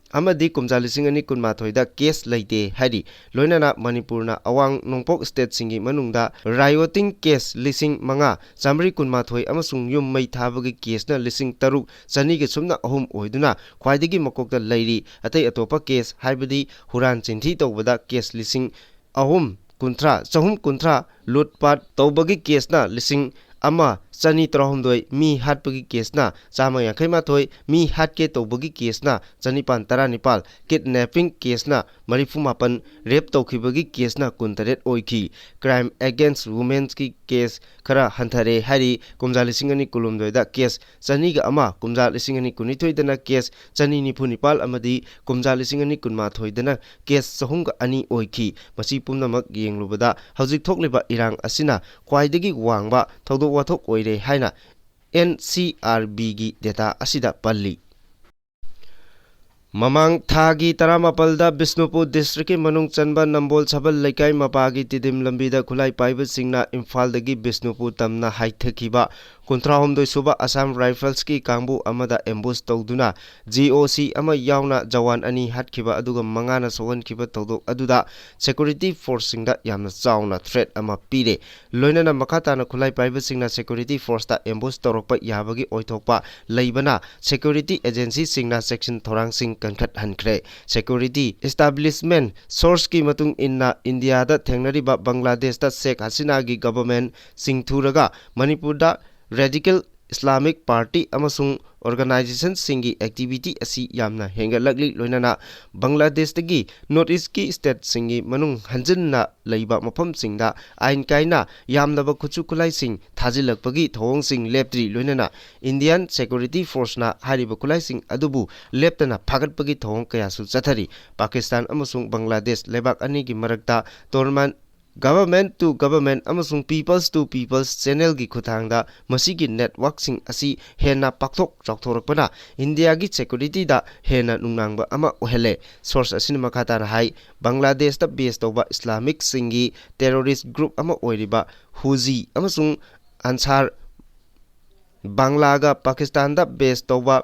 ꯑꯃꯗꯤ ꯀꯨꯝꯖꯥ ꯂꯤꯁꯤꯡ ꯑꯅꯤ ꯀꯨꯟꯃꯥꯊꯣꯏꯗ ꯀꯦꯁ ꯂꯩꯇꯦ ꯍꯥꯏꯔꯤ꯫ ꯂꯣꯏꯅꯅ ꯃꯅꯤꯄꯨꯔꯅ ꯑꯋꯥꯡ ꯅꯣꯡꯄꯣꯛ ꯁ꯭ꯇꯦꯠꯁꯤꯡꯒꯤ ꯃꯅꯨꯡꯗ ꯔꯥꯏꯑꯣꯇꯤꯡ ꯀꯦꯁ ꯂꯤꯁꯤꯡ ꯃꯉꯥ ꯆꯥꯃꯔꯤ ꯀꯨꯟꯃꯥꯊꯣꯏ ꯑꯃꯁꯨꯡ ꯌꯨꯝ ꯃꯩ ꯊꯥꯕꯒꯤ ꯀꯦꯁꯅ ꯂꯤꯁꯤꯡ ꯇꯔꯨꯛ ꯆꯅꯤꯒ ꯁꯨꯞꯅ ꯑꯍꯨꯝ ꯑꯣꯏꯗꯨꯅ ꯈ꯭ꯋꯥꯏꯗꯒꯤ ꯃꯀꯣꯛꯇ ꯂꯩꯔꯤ꯫ ꯑꯇꯩ ꯑꯇꯣꯞꯄ ꯀꯦꯁ, ꯍꯥꯏꯕꯗꯤ ꯍꯨꯔꯥꯟ ꯆꯤꯟꯊꯤ ꯇꯧꯕꯗ ꯀꯦꯁ ꯂꯤꯁꯤꯡ ꯑꯍꯨꯝ ꯀꯨꯟꯊ꯭ꯔꯥ, ꯆꯍꯨꯝ ꯀꯨꯟꯊ꯭ꯔꯥ, ꯂꯨꯠꯄꯥꯠ ꯇꯧꯕꯒꯤ ꯀꯦꯁꯅ ꯂꯤꯁꯤꯡ ꯑꯃ ꯆꯅꯤ ꯇꯔꯥꯍꯨꯝꯗꯣꯏ, ꯃꯤ ꯍꯥꯠꯄꯒꯤ ꯀꯦꯁꯅ ꯆꯥꯝꯃ ꯌꯥꯡꯈꯩ ꯃꯥꯊꯣꯏ, ꯃꯤ ꯍꯥꯠꯀꯦ ꯇꯧꯕꯒꯤ ꯀꯦꯁꯅ ꯆꯅꯤꯄꯥꯟ ꯇꯔꯥꯅꯤꯄꯥꯜ, ꯀꯤꯗꯅꯦꯄꯤꯡ ꯀꯦꯁꯅ ꯃꯔꯤꯐꯨ ꯃꯥꯄꯟ, ꯔꯦꯞ ꯇꯧꯈꯤꯕꯒꯤ ꯀꯦꯁꯅ ꯀꯨꯟꯇꯔꯦꯠ ꯑꯣꯏꯈꯤ꯫ Crime against womenꯀꯤ ꯀꯦꯁ ꯈꯔ ꯍꯟꯊꯔꯦ ꯍꯥꯏꯔꯤ꯫ ꯀꯨꯝꯖꯥ ꯂꯤꯁꯤꯡ ꯑꯅꯤ ꯀꯨꯟꯍꯨꯝꯗꯣꯏꯗ ꯀꯦꯁ ꯆꯅꯤꯒ ꯑꯃ, ꯀꯨꯝꯖꯥ ꯂꯤꯁꯤꯡ ꯑꯅꯤ ꯀꯨꯟꯅꯤꯊꯣꯏꯗꯅ ꯀꯦꯁ ꯆꯅꯤ ꯅꯤꯐꯨ ꯅꯤꯄꯥꯜ ꯑꯃꯗꯤ ꯀꯨꯝꯖꯥ ꯂꯤꯁꯤꯡ ꯑꯅꯤ ꯀꯨꯟꯃꯥꯊꯣꯏꯗꯅ ꯀꯦꯁ ꯆꯍꯨꯝꯒ ꯑꯅꯤ ꯑꯣꯏꯈꯤ꯫ ꯃꯁꯤ ꯄꯨꯝꯅꯃꯛ ꯌꯦꯡꯂꯨꯕꯗ ꯍꯧꯖꯤꯛ ꯊꯣꯛꯂꯤꯕ ꯏꯔꯥꯡ ꯑꯁꯤꯅ ꯈ꯭ꯋꯥꯏꯗꯒꯤ ꯋꯥꯡꯕ ꯊꯧꯗꯣꯛ ꯋꯥꯊꯣꯛ ꯑꯣꯏꯔꯦ ꯍꯥꯏꯅ ꯑꯦꯟ ꯁꯤ ꯑꯥꯔ ꯕꯤꯒꯤ ꯗꯦꯇꯥ ꯑꯁꯤꯗ ꯄꯜꯂꯤ꯫ ꯃꯃꯥꯡ ꯊꯥꯒꯤ ꯇꯔꯥꯃꯥꯄꯜꯗ ꯕꯤꯁꯅꯨꯄꯨꯔ ꯗꯤꯁꯇ꯭ꯔꯤꯛꯀꯤ ꯃꯅꯨꯡ ꯆꯟꯕ ꯅꯝꯕꯣꯜ ꯁꯕꯜ ꯂꯩꯀꯥꯏ ꯃꯄꯥꯒꯤ ꯇꯤꯗꯤꯝ ꯂꯝꯕꯤꯗ ꯈꯨꯠꯂꯥꯏ ꯄꯥꯏꯕꯁꯤꯡꯅ ꯏꯝꯐꯥꯜꯗꯒꯤ ꯕꯤꯁꯅꯨꯄꯨꯔ ꯇꯝꯅ ꯍꯥꯏꯊꯈꯤꯕ ꯀꯨꯟꯊ꯭ꯔꯥꯍꯨꯝꯗꯣꯏ ꯁꯨꯕ ꯑꯁꯥꯝ ꯔꯥꯏꯐꯜꯁꯀꯤ ꯀꯥꯡꯕꯨ ꯑꯃꯗ ꯑꯦꯝꯕꯨꯁ ꯇꯧꯗꯨꯅ ꯖꯤ ꯑꯣ ꯁꯤ ꯑꯃ ꯌꯥꯎꯅ ꯖꯋꯥꯟ ꯑꯅꯤ ꯍꯥꯠꯈꯤꯕ ꯑꯗꯨꯒ ꯃꯉꯥꯅ ꯁꯣꯛꯍꯟꯈꯤꯕ ꯊꯧꯗꯣꯛ ꯑꯗꯨꯗ ꯁꯦꯀ꯭ꯌꯨꯔꯤꯇꯤ ꯐꯣꯔꯁꯁꯤꯡꯗ ꯌꯥꯝꯅ ꯆꯥꯎꯅ ꯊ꯭ꯔꯦꯠ ꯑꯃ ꯄꯤꯔꯦ꯫ ꯂꯣꯏꯅꯅ ꯃꯈꯥ ꯇꯥꯅ ꯈꯨꯠꯂꯥꯏ ꯄꯥꯏꯕꯁꯤꯡꯅ ꯁꯦꯀ꯭ꯌꯨꯔꯤꯇꯤ ꯐꯣꯔꯁꯇ ꯑꯦꯝꯕꯨꯁ ꯇꯧꯔꯛꯄ ꯌꯥꯕꯒꯤ ꯑꯣꯏꯊꯣꯛꯄ ꯂꯩꯕꯅ ꯁꯦꯀ꯭ꯌꯨꯔꯤꯇꯤ ꯑꯦꯖꯦꯟꯁꯤꯁꯤꯡꯅ ꯆꯦꯛꯁꯤꯟ ꯊꯧꯔꯥꯡꯁꯤꯡ ꯀꯟꯈꯠꯍꯟꯈ꯭ꯔꯦ꯫ ꯁꯦꯀ꯭ꯌꯨꯔꯤꯇꯤ ꯏꯁꯇꯥꯕ꯭ꯂꯤꯁꯃꯦꯟ ꯁꯣꯔꯁꯀꯤ ꯃꯇꯨꯡ ꯏꯟꯅ, ꯏꯟꯗꯤꯌꯥꯗ ꯊꯦꯡꯅꯔꯤꯕ ꯕꯪꯒ꯭ꯂꯥꯗꯦꯁꯇ ꯁꯦꯈ ꯍꯁꯤꯅꯥꯒꯤ ꯒꯚꯔꯟꯃꯦꯟꯠ ꯆꯤꯡꯊꯨꯔꯒ ꯃꯅꯤꯄꯨꯔꯗ ꯔꯦꯗꯤꯀꯦꯜ ꯏꯁꯂꯥꯃꯤꯛ ꯄꯥꯔꯇꯤ ꯑꯃꯁꯨꯡ ꯑꯣꯔꯒꯅꯥꯏꯖꯦꯁꯟꯁꯤꯡꯒꯤ ꯑꯦꯛꯇꯤꯚꯤꯇꯤ ꯑꯁꯤ ꯌꯥꯝꯅ ꯍꯦꯟꯒꯠꯂꯛꯂꯤ꯫ ꯂꯣꯏꯅꯅ ꯕꯪꯒ꯭ꯂꯥꯗꯦꯁꯇꯒꯤ ꯅꯣꯔꯠ ꯏꯁꯀꯤ ꯁ꯭ꯇꯦꯠꯁꯤꯡꯒꯤ ꯃꯅꯨꯡ ꯍꯟꯖꯤꯟꯅ ꯂꯩꯕ ꯃꯐꯝꯁꯤꯡꯗ ꯑꯥꯏꯟ ꯀꯥꯏꯅ ꯌꯥꯝꯂꯕ ꯈꯨꯠꯁꯨ ꯈꯨꯠꯂꯥꯏꯁꯤꯡ ꯊꯥꯖꯤꯜꯂꯛꯄꯒꯤ ꯊꯧꯑꯣꯡꯁꯤꯡ ꯂꯦꯞꯇ꯭ꯔꯤ꯫ ꯂꯣꯏꯅꯅ ꯏꯟꯗꯤꯌꯥꯟ ꯁꯦꯀ꯭ꯌꯨꯔꯤꯇꯤ ꯐꯣꯔꯁꯅ ꯍꯥꯏꯔꯤꯕ ꯈꯨꯠꯂꯥꯏꯁꯤꯡ ꯑꯗꯨꯕꯨ ꯂꯦꯞꯇꯅ ꯐꯥꯒꯠꯄꯒꯤ ꯊꯧꯑꯣꯡ ꯀꯌꯥꯁꯨ ꯆꯠꯊꯔꯤ꯫ ꯄꯥꯀꯤꯁꯇꯥꯟ ꯑꯃꯁꯨꯡ ꯕꯪꯒ꯭ꯂꯥꯗꯦꯁ ꯂꯩꯕꯥꯛ ꯑꯅꯤꯒꯤ ꯃꯔꯛꯇ ꯇꯣꯔꯃꯥꯟ ꯒꯚꯔꯟꯃꯦꯟꯠ ꯇꯨ ꯒꯚꯔꯟꯃꯦꯟꯠ ꯑꯃꯁꯨꯡ ꯄꯤꯄꯜꯁ ꯇꯨ ꯄꯤꯄꯜꯁ ꯆꯦꯅꯦꯜꯒꯤ ꯈꯨꯠꯊꯥꯡꯗ ꯃꯁꯤꯒꯤ ꯅꯦꯠꯋꯥꯔꯛꯁꯤꯡ ꯑꯁꯤ ꯍꯦꯟꯅ ꯄꯥꯛꯊꯣꯛ ꯆꯥꯎꯊꯣꯔꯛꯄꯅ ꯏꯟꯗꯤꯌꯥꯒꯤ ꯁꯦꯀ꯭ꯌꯨꯔꯤꯇꯤꯗ ꯍꯦꯟꯅ ꯅꯨꯡꯅꯥꯡꯕ ꯑꯃ ꯑꯣꯏꯍꯜꯂꯦ꯫ ꯁꯣꯔꯁ ꯑꯁꯤꯅ ꯃꯈꯥ ꯇꯥꯅ ꯍꯥꯏ, ꯕꯪꯒ꯭ꯂꯥꯗꯦꯁꯇ ꯕꯦꯁ ꯇꯧꯕ ꯏꯁꯂꯥꯃꯤꯛꯁꯤꯡꯒꯤ ꯇꯦꯔꯣꯔꯤꯁ ꯒ꯭ꯔꯨꯞ ꯑꯃ ꯑꯣꯏꯔꯤꯕ ꯍꯨꯖꯤ ꯑꯃꯁꯨꯡ ꯑꯟꯁꯥꯔ ꯕꯪꯒ꯭ꯂꯥꯒ ꯄꯥꯀꯤꯁꯇꯥꯟꯗ ꯕꯦꯁ ꯇꯧꯕ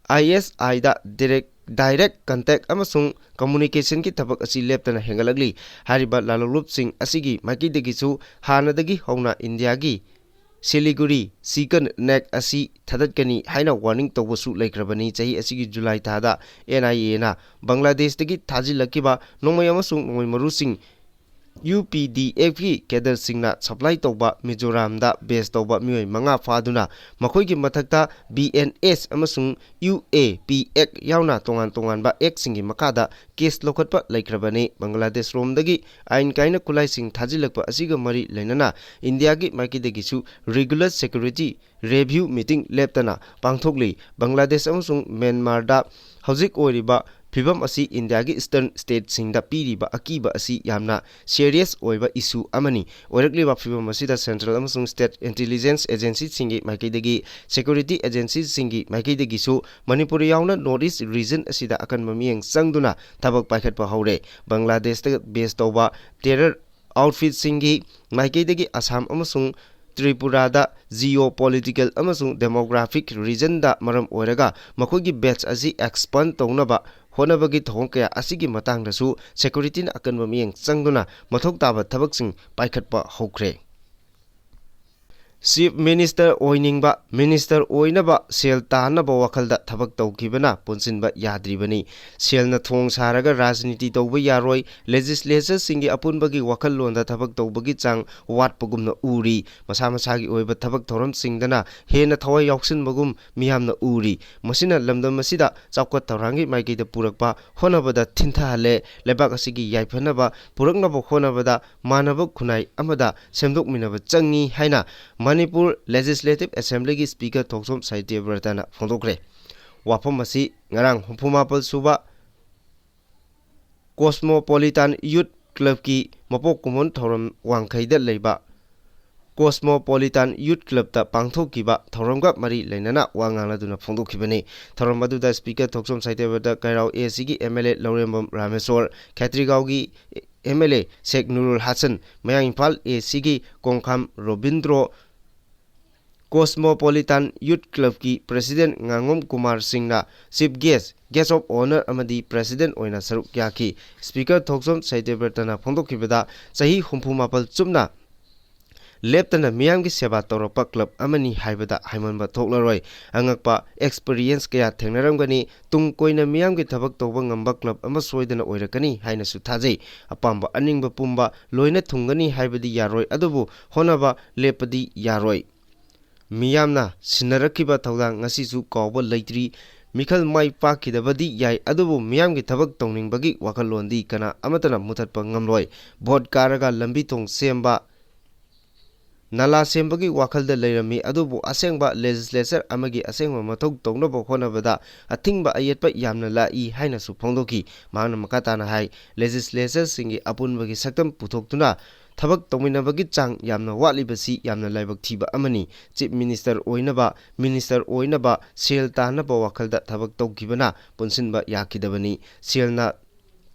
ꯑꯥꯏ ꯑꯦꯁ ꯑꯥꯏꯗ ꯗꯤꯔꯦꯛ, ꯗꯥꯏꯔꯦꯛ ꯀꯟꯇꯦꯛ ꯑꯃꯁꯨꯡ ꯀꯝꯃꯨꯅꯤꯀꯦꯁꯟꯒꯤ ꯊꯕꯛ ꯑꯁꯤ ꯂꯦꯞꯇꯅ ꯍꯦꯟꯒꯠꯂꯛꯂꯤ꯫ ꯍꯥꯏꯔꯤꯕ ꯂꯥꯂꯣꯡꯂꯨꯞꯁꯤꯡ ꯑꯁꯤꯒꯤ ꯃꯥꯏꯀꯩꯗꯒꯤꯁꯨ ꯍꯥꯟꯅꯗꯒꯤ ꯍꯧꯅ ꯏꯟꯗꯤꯌꯥꯒꯤ ꯁꯤꯂꯤꯒꯨꯔꯤ ꯆꯤꯀꯟ ꯅꯦꯛ ꯑꯁꯤ ꯊꯥꯗꯠꯀꯅꯤ ꯍꯥꯏꯅ ꯋꯥꯔꯅꯤꯡ ꯇꯧꯕꯁꯨ ꯂꯩꯈ꯭ꯔꯕꯅꯤ꯫ ꯆꯍꯤ ꯑꯁꯤꯒꯤ ꯖꯨꯂꯥꯏ ꯊꯥꯗ ꯑꯦꯟ ꯑꯥꯏ ꯑꯦꯅ ꯕꯪꯒ꯭ꯂꯥꯗꯦꯁꯇꯒꯤ ꯊꯥꯖꯤꯜꯂꯛꯈꯤꯕ ꯅꯣꯡꯃꯩ ꯑꯃꯁꯨꯡ ꯅꯣꯡꯃꯩ ꯃꯔꯨꯁꯤꯡ ꯌꯨ ꯄꯤ ꯗꯤ ꯑꯦꯐꯀꯤ ꯀꯦꯗꯔꯁꯤꯡꯅ ꯁꯄ꯭ꯂꯥꯏ ꯇꯧꯕ ꯃꯤꯖꯣꯔꯥꯝꯗ ꯕꯦꯁ ꯇꯧꯕ ꯃꯤꯑꯣꯏ ꯃꯉꯥ ꯐꯥꯗꯨꯅ ꯃꯈꯣꯏꯒꯤ ꯃꯊꯛꯇ ꯕꯤ ꯑꯦꯟ ꯑꯦꯁ ꯑꯃꯁꯨꯡ ꯌꯨ ꯑꯦ ꯄꯤ ꯑꯦꯛ ꯌꯥꯎꯅ ꯇꯣꯉꯥꯟ ꯇꯣꯉꯥꯟꯕ ꯑꯦꯛꯁꯤꯡꯒꯤ ꯃꯈꯥꯗ ꯀꯦꯁ ꯂꯧꯈꯠꯄ ꯂꯩꯈ꯭ꯔꯕꯅꯤ꯫ ꯕꯪꯒ꯭ꯂꯥꯗꯦꯁꯔꯣꯝꯗꯒꯤ ꯑꯥꯏꯟ ꯀꯥꯏꯅ ꯈꯨꯠꯂꯥꯏꯁꯤꯡ ꯊꯥꯖꯤꯜꯂꯛꯄ ꯑꯁꯤꯒ ꯃꯔꯤ ꯂꯩꯅꯅ ꯏꯟꯗꯤꯌꯥꯒꯤ ꯃꯥꯏꯀꯩꯗꯒꯤꯁꯨ ꯔꯤꯒꯨꯂꯔ ꯁꯦꯀ꯭ꯌꯨꯔꯤꯇꯤ ꯔꯤꯚ꯭ꯌꯨ ꯃꯤꯇꯤꯡ ꯂꯦꯞꯇꯅ ꯄꯥꯡꯊꯣꯛꯂꯤ꯫ ꯕꯪꯒ꯭ꯂꯥꯗꯦꯁ ꯑꯃꯁꯨꯡ ꯃ꯭ꯌꯥꯟꯃꯥꯔꯗ ꯍꯧꯖꯤꯛ ꯑꯣꯏꯔꯤꯕ ꯐꯤꯚꯝ ꯑꯁꯤ ꯏꯟꯗꯤꯌꯥꯒꯤ ꯏꯁꯇꯔꯟ ꯁ꯭ꯇꯦꯠꯁꯤꯡꯗ ꯄꯤꯔꯤꯕ ꯑꯀꯤꯕ ꯑꯁꯤ ꯌꯥꯝꯅ ꯁꯦꯔꯤꯌꯁ ꯑꯣꯏꯕ ꯏꯁꯨ ꯑꯃꯅꯤ꯫ ꯑꯣꯏꯔꯛꯂꯤꯕ ꯐꯤꯚꯝ ꯑꯁꯤꯗ ꯁꯦꯟꯇ꯭ꯔꯦꯜ ꯑꯃꯁꯨꯡ ꯁ꯭ꯇꯦꯠ ꯏꯟꯇꯦꯂꯤꯖꯦꯟꯁ ꯑꯦꯖꯦꯟꯁꯤꯁꯤꯡꯒꯤ ꯃꯥꯏꯀꯩꯗꯒꯤ, ꯁꯦꯀ꯭ꯌꯨꯔꯤꯇꯤ ꯑꯦꯖꯦꯟꯁꯤꯁꯤꯡꯒꯤ ꯃꯥꯏꯀꯩꯗꯒꯤꯁꯨ ꯃꯅꯤꯄꯨꯔ ꯌꯥꯎꯅ ꯅꯣꯔꯠ ꯏꯁ ꯔꯤꯖꯟ ꯑꯁꯤꯗ ꯑꯀꯟꯕ ꯃꯤꯠꯌꯦꯡ ꯆꯪꯗꯨꯅ ꯊꯕꯛ ꯄꯥꯏꯈꯠꯄ ꯍꯧꯔꯦ꯫ ꯕꯪꯒ꯭ꯂꯥꯗꯦꯁꯇ ꯕꯦꯁ ꯇꯧꯕ ꯇꯦꯔꯔ ꯑꯥꯎꯠꯐꯤꯠꯁꯤꯡꯒꯤ ꯃꯥꯏꯀꯩꯗꯒꯤ ꯑꯁꯥꯝ ꯑꯃꯁꯨꯡ ꯇ꯭ꯔꯤꯄꯨꯔꯥꯗ ꯖꯤꯑꯣ ꯄꯣꯂꯤꯇꯤꯀꯦꯜ ꯑꯃꯁꯨꯡ ꯗꯦꯃꯣꯒ꯭ꯔꯥꯐꯤꯛ ꯔꯤꯖꯟꯗ ꯃꯔꯝ ꯑꯣꯏꯔꯒ ꯃꯈꯣꯏꯒꯤ ꯕꯦꯁ ꯑꯁꯤ ꯑꯦꯛꯁꯄꯥꯟ ꯇꯧꯅꯕ ꯍꯣꯠꯅꯕꯒꯤ ꯊꯧꯑꯣꯡ ꯀꯌꯥ ꯑꯁꯤꯒꯤ ꯃꯇꯥꯡꯗꯁꯨ ꯁꯦꯀ꯭ꯌꯨꯔꯤꯇꯤꯅ ꯑꯀꯟꯕ ꯃꯤꯠꯌꯦꯡ ꯆꯪꯗꯨꯅ ꯃꯊꯧ ꯇꯥꯕ ꯊꯕꯛꯁꯤꯡ ꯄꯥꯏꯈꯠꯄ ꯍꯧꯈ꯭ꯔꯦ꯫ ꯆꯤꯐ ꯃꯤꯅꯤꯁꯇꯔ ꯑꯣꯏꯅꯤꯡꯕ, ꯃꯤꯅꯤꯁꯇꯔ ꯑꯣꯏꯅꯕ ꯁꯦꯜ ꯇꯥꯟꯅꯕ ꯋꯥꯈꯜꯗ ꯊꯕꯛ ꯇꯧꯈꯤꯕꯅ ꯄꯨꯟꯁꯤꯟꯕ ꯌꯥꯗ꯭ꯔꯤꯕꯅꯤ꯫ ꯁꯦꯜꯅ ꯊꯣꯡ ꯁꯥꯔꯒ ꯔꯥꯖꯅꯤꯇꯤ ꯇꯧꯕ ꯌꯥꯔꯣꯏ, ꯂꯦꯖꯤꯁꯂꯦꯆꯔꯁꯤꯡꯒꯤ ꯑꯄꯨꯟꯕꯒꯤ ꯋꯥꯈꯜꯂꯣꯟꯗ ꯊꯕꯛ ꯇꯧꯕꯒꯤ ꯆꯥꯡ ꯋꯥꯠꯄꯒꯨꯝꯅ ꯎꯔꯤ꯫ ꯃꯁꯥ ꯃꯁꯥꯒꯤ ꯑꯣꯏꯕ ꯊꯕꯛ ꯊꯧꯔꯝꯁꯤꯡꯗꯅ ꯍꯦꯟꯅ ꯊꯋꯥꯏ ꯌꯥꯎꯁꯤꯟꯕꯒꯨꯝ ꯃꯤꯌꯥꯝꯅ ꯎꯔꯤ꯫ ꯃꯁꯤꯅ ꯂꯝꯗꯝ ꯑꯁꯤꯗ ꯆꯥꯎꯈꯠ ꯊꯧꯔꯥꯡꯒꯤ ꯃꯥꯏꯀꯩꯗ ꯄꯨꯔꯛꯄ ꯍꯣꯠꯅꯕꯗ ꯊꯤꯟꯊꯍꯜꯂꯦ꯫ ꯂꯩꯕꯥꯛ ꯑꯁꯤꯒꯤ ꯌꯥꯏꯐꯅꯕ ꯄꯨꯔꯛꯅꯕ ꯍꯣꯠꯅꯕꯗ ꯃꯥꯟꯅꯕ ꯈꯨꯟꯅꯥꯏ ꯑꯃꯗ ꯁꯦꯝꯗꯣꯛꯃꯤꯟꯅꯕ ꯆꯪꯏ ꯍꯥꯏꯅ ꯃꯅꯤꯄꯨꯔ ꯂꯦꯖꯤꯁꯂꯦꯇꯤꯚ ꯑꯦꯁꯦꯝꯕ꯭ꯂꯤꯒꯤ ꯁ꯭ꯄꯤꯀꯔ ꯊꯣꯛꯆꯣꯝ ꯁꯥꯍꯤꯇ꯭ꯌꯕ꯭ꯔꯇꯅ ꯐꯣꯡꯗꯣꯛꯈ꯭ꯔꯦ꯫ ꯋꯥꯐꯝ ꯑꯁꯤ ꯉꯔꯥꯡ ꯍꯨꯝꯐꯨ ꯃꯥꯄꯜ ꯁꯨꯕ ꯀꯣꯁꯃꯣꯄꯣꯂꯤꯇꯥꯟ ꯌꯨꯠ ꯀ꯭ꯂꯕꯀꯤ ꯃꯄꯣꯛ ꯀꯨꯝꯑꯣꯟ ꯊꯧꯔꯝ ꯋꯥꯡꯈꯩꯗ ꯂꯩꯕ ꯀꯣꯁꯃꯣꯄꯣꯂꯤꯇꯥꯟ ꯌꯨꯠ ꯀ꯭ꯂꯕꯇ ꯄꯥꯡꯊꯣꯛꯈꯤꯕ ꯊꯧꯔꯝꯒ ꯃꯔꯤ ꯂꯩꯅꯅ ꯋꯥ ꯉꯥꯡꯅꯗꯨꯅ ꯐꯣꯡꯗꯣꯛꯈꯤꯕꯅꯤ꯫ ꯊꯧꯔꯝ ꯑꯗꯨꯗ ꯁ꯭ꯄꯤꯀꯔ ꯊꯣꯛꯆꯣꯝ ꯁꯥꯍꯤꯇ꯭ꯌꯕ꯭ꯔꯇ, ꯀꯩꯔꯥꯎ ꯑꯦ ꯁꯤꯒꯤ M L A Laurembam Rameshwor, ꯈꯦꯇ꯭ꯔꯤꯒꯥꯎꯒꯤ M L A Sheikh Nurul Hasan, Mayang Imphal ꯑꯦ ꯁꯤꯒꯤ ꯀꯣꯡꯈꯥꯝ ꯔꯣꯕꯤꯟꯗ꯭ꯔꯣ, ꯀꯣꯁꯃꯣꯄꯣꯂꯤꯇꯥꯟ ꯌꯨꯠ ꯀ꯭ꯂꯕꯀꯤ ꯄ꯭ꯔꯦꯁꯤꯗꯦꯟꯠ ꯉꯥꯉꯣꯝ ꯀꯨꯃꯥꯔ ꯁꯤꯡꯅ chief guest, guest of honour ꯑꯃꯗꯤ ꯄ꯭ꯔꯦꯁꯤꯗꯦꯟꯠ ꯑꯣꯏꯅ ꯁꯔꯨꯛ ꯌꯥꯈꯤ꯫ ꯁ꯭ꯄꯤꯀꯔ ꯊꯣꯛꯆꯣꯝ ꯁꯥꯍꯤꯇ꯭ꯌꯕ꯭ꯔꯇꯅ ꯐꯣꯡꯗꯣꯛꯈꯤꯕꯗ, ꯆꯍꯤ ꯍꯨꯝꯐꯨ ꯃꯥꯄꯜ ꯆꯨꯞꯅ ꯂꯦꯞꯇꯅ ꯃꯤꯌꯥꯝꯒꯤ ꯁꯦꯕꯥ ꯇꯧꯔꯛꯄ ꯀ꯭ꯂꯕ ꯑꯃꯅꯤ ꯍꯥꯏꯕꯗ ꯍꯥꯏꯃꯟꯕ ꯊꯣꯛꯂꯔꯣꯏ꯫ ꯑꯉꯛꯄ ꯑꯦꯛꯁꯄꯤꯔꯤꯌꯦꯟꯁ ꯀꯌꯥ ꯊꯦꯡꯅꯔꯝꯒꯅꯤ꯫ ꯇꯨꯡ ꯀꯣꯏꯅ ꯃꯤꯌꯥꯝꯒꯤ ꯊꯕꯛ ꯇꯧꯕ ꯉꯝꯕ ꯀ꯭ꯂꯕ ꯑꯃ ꯁꯣꯏꯗꯅ ꯑꯣꯏꯔꯛꯀꯅꯤ ꯍꯥꯏꯅꯁꯨ ꯊꯥꯖꯩ꯫ ꯑꯄꯥꯝꯕ ꯑꯅꯤꯡꯕ ꯄꯨꯝꯕ ꯂꯣꯏꯅ ꯊꯨꯡꯒꯅꯤ ꯍꯥꯏꯕꯗꯤ ꯌꯥꯔꯣꯏ, ꯑꯗꯨꯕꯨ ꯍꯣꯠꯅꯕ ꯂꯦꯞꯄꯗꯤ ꯌꯥꯔꯣꯏ꯫ ꯃꯤꯌꯥꯝꯅ ꯁꯤꯟꯅꯔꯛꯈꯤꯕ ꯊꯧꯗꯥꯡ ꯉꯁꯤꯁꯨ ꯀꯥꯎꯕ ꯂꯩꯇ꯭ꯔꯤ꯫ ꯃꯤꯈꯜ ꯃꯥꯏ ꯄꯥꯛꯈꯤꯗꯕꯗꯤ ꯌꯥꯏ, ꯑꯗꯨꯕꯨ ꯃꯤꯌꯥꯝꯒꯤ ꯊꯕꯛ ꯇꯧꯅꯤꯡꯕꯒꯤ ꯋꯥꯈꯜꯂꯣꯟꯗꯤ ꯀꯅꯥ ꯑꯃꯠꯇꯅ ꯃꯨꯊꯠꯄ ꯉꯝꯂꯣꯏ꯫ ꯚꯣꯠ ꯀꯥꯔꯒ ꯂꯝꯕꯤ ꯊꯣꯡ ꯁꯦꯝꯕ, ꯅꯂꯥ ꯁꯦꯝꯕꯒꯤ ꯋꯥꯈꯜꯗ ꯂꯩꯔꯝꯃꯤ, ꯑꯗꯨꯕꯨ ꯑꯁꯦꯡꯕ ꯂꯦꯖꯤꯁꯂꯦꯆꯔ ꯑꯃꯒꯤ ꯑꯁꯦꯡꯕ ꯃꯊꯧ ꯇꯧꯅꯕ ꯍꯣꯠꯅꯕꯗ ꯑꯊꯤꯡꯕ ꯑꯌꯦꯠꯄ ꯌꯥꯝꯅ ꯂꯥꯛꯏ ꯍꯥꯏꯅꯁꯨ ꯐꯣꯡꯗꯣꯛꯈꯤ꯫ ꯃꯍꯥꯛꯅ ꯃꯈꯥ ꯇꯥꯅ ꯍꯥꯏ, ꯂꯦꯖꯤꯁꯂꯦꯆꯔꯁꯤꯡꯒꯤ ꯑꯄꯨꯟꯕꯒꯤ ꯁꯛꯇꯝ ꯄꯨꯊꯣꯛꯇꯨꯅ ꯊꯕꯛ ꯇꯧꯃꯤꯟꯅꯕꯒꯤ ꯆꯥꯡ ꯌꯥꯝꯅ ꯋꯥꯠꯂꯤꯕꯁꯤ ꯌꯥꯝꯅ ꯂꯥꯏꯕꯛ ꯊꯤꯕ ꯑꯃꯅꯤ꯫ ꯆꯤꯐ ꯃꯤꯅꯤꯁꯇꯔ ꯑꯣꯏꯅꯕ, ꯃꯤꯅꯤꯁꯇꯔ ꯑꯣꯏꯅꯕ ꯁꯦꯜ ꯇꯥꯟꯅꯕ ꯋꯥꯈꯜꯗ ꯊꯕꯛ ꯇꯧꯈꯤꯕꯅ ꯄꯨꯟꯁꯤꯟꯕ ꯌꯥꯈꯤꯗꯕꯅꯤ꯫ ꯁꯦꯜꯅ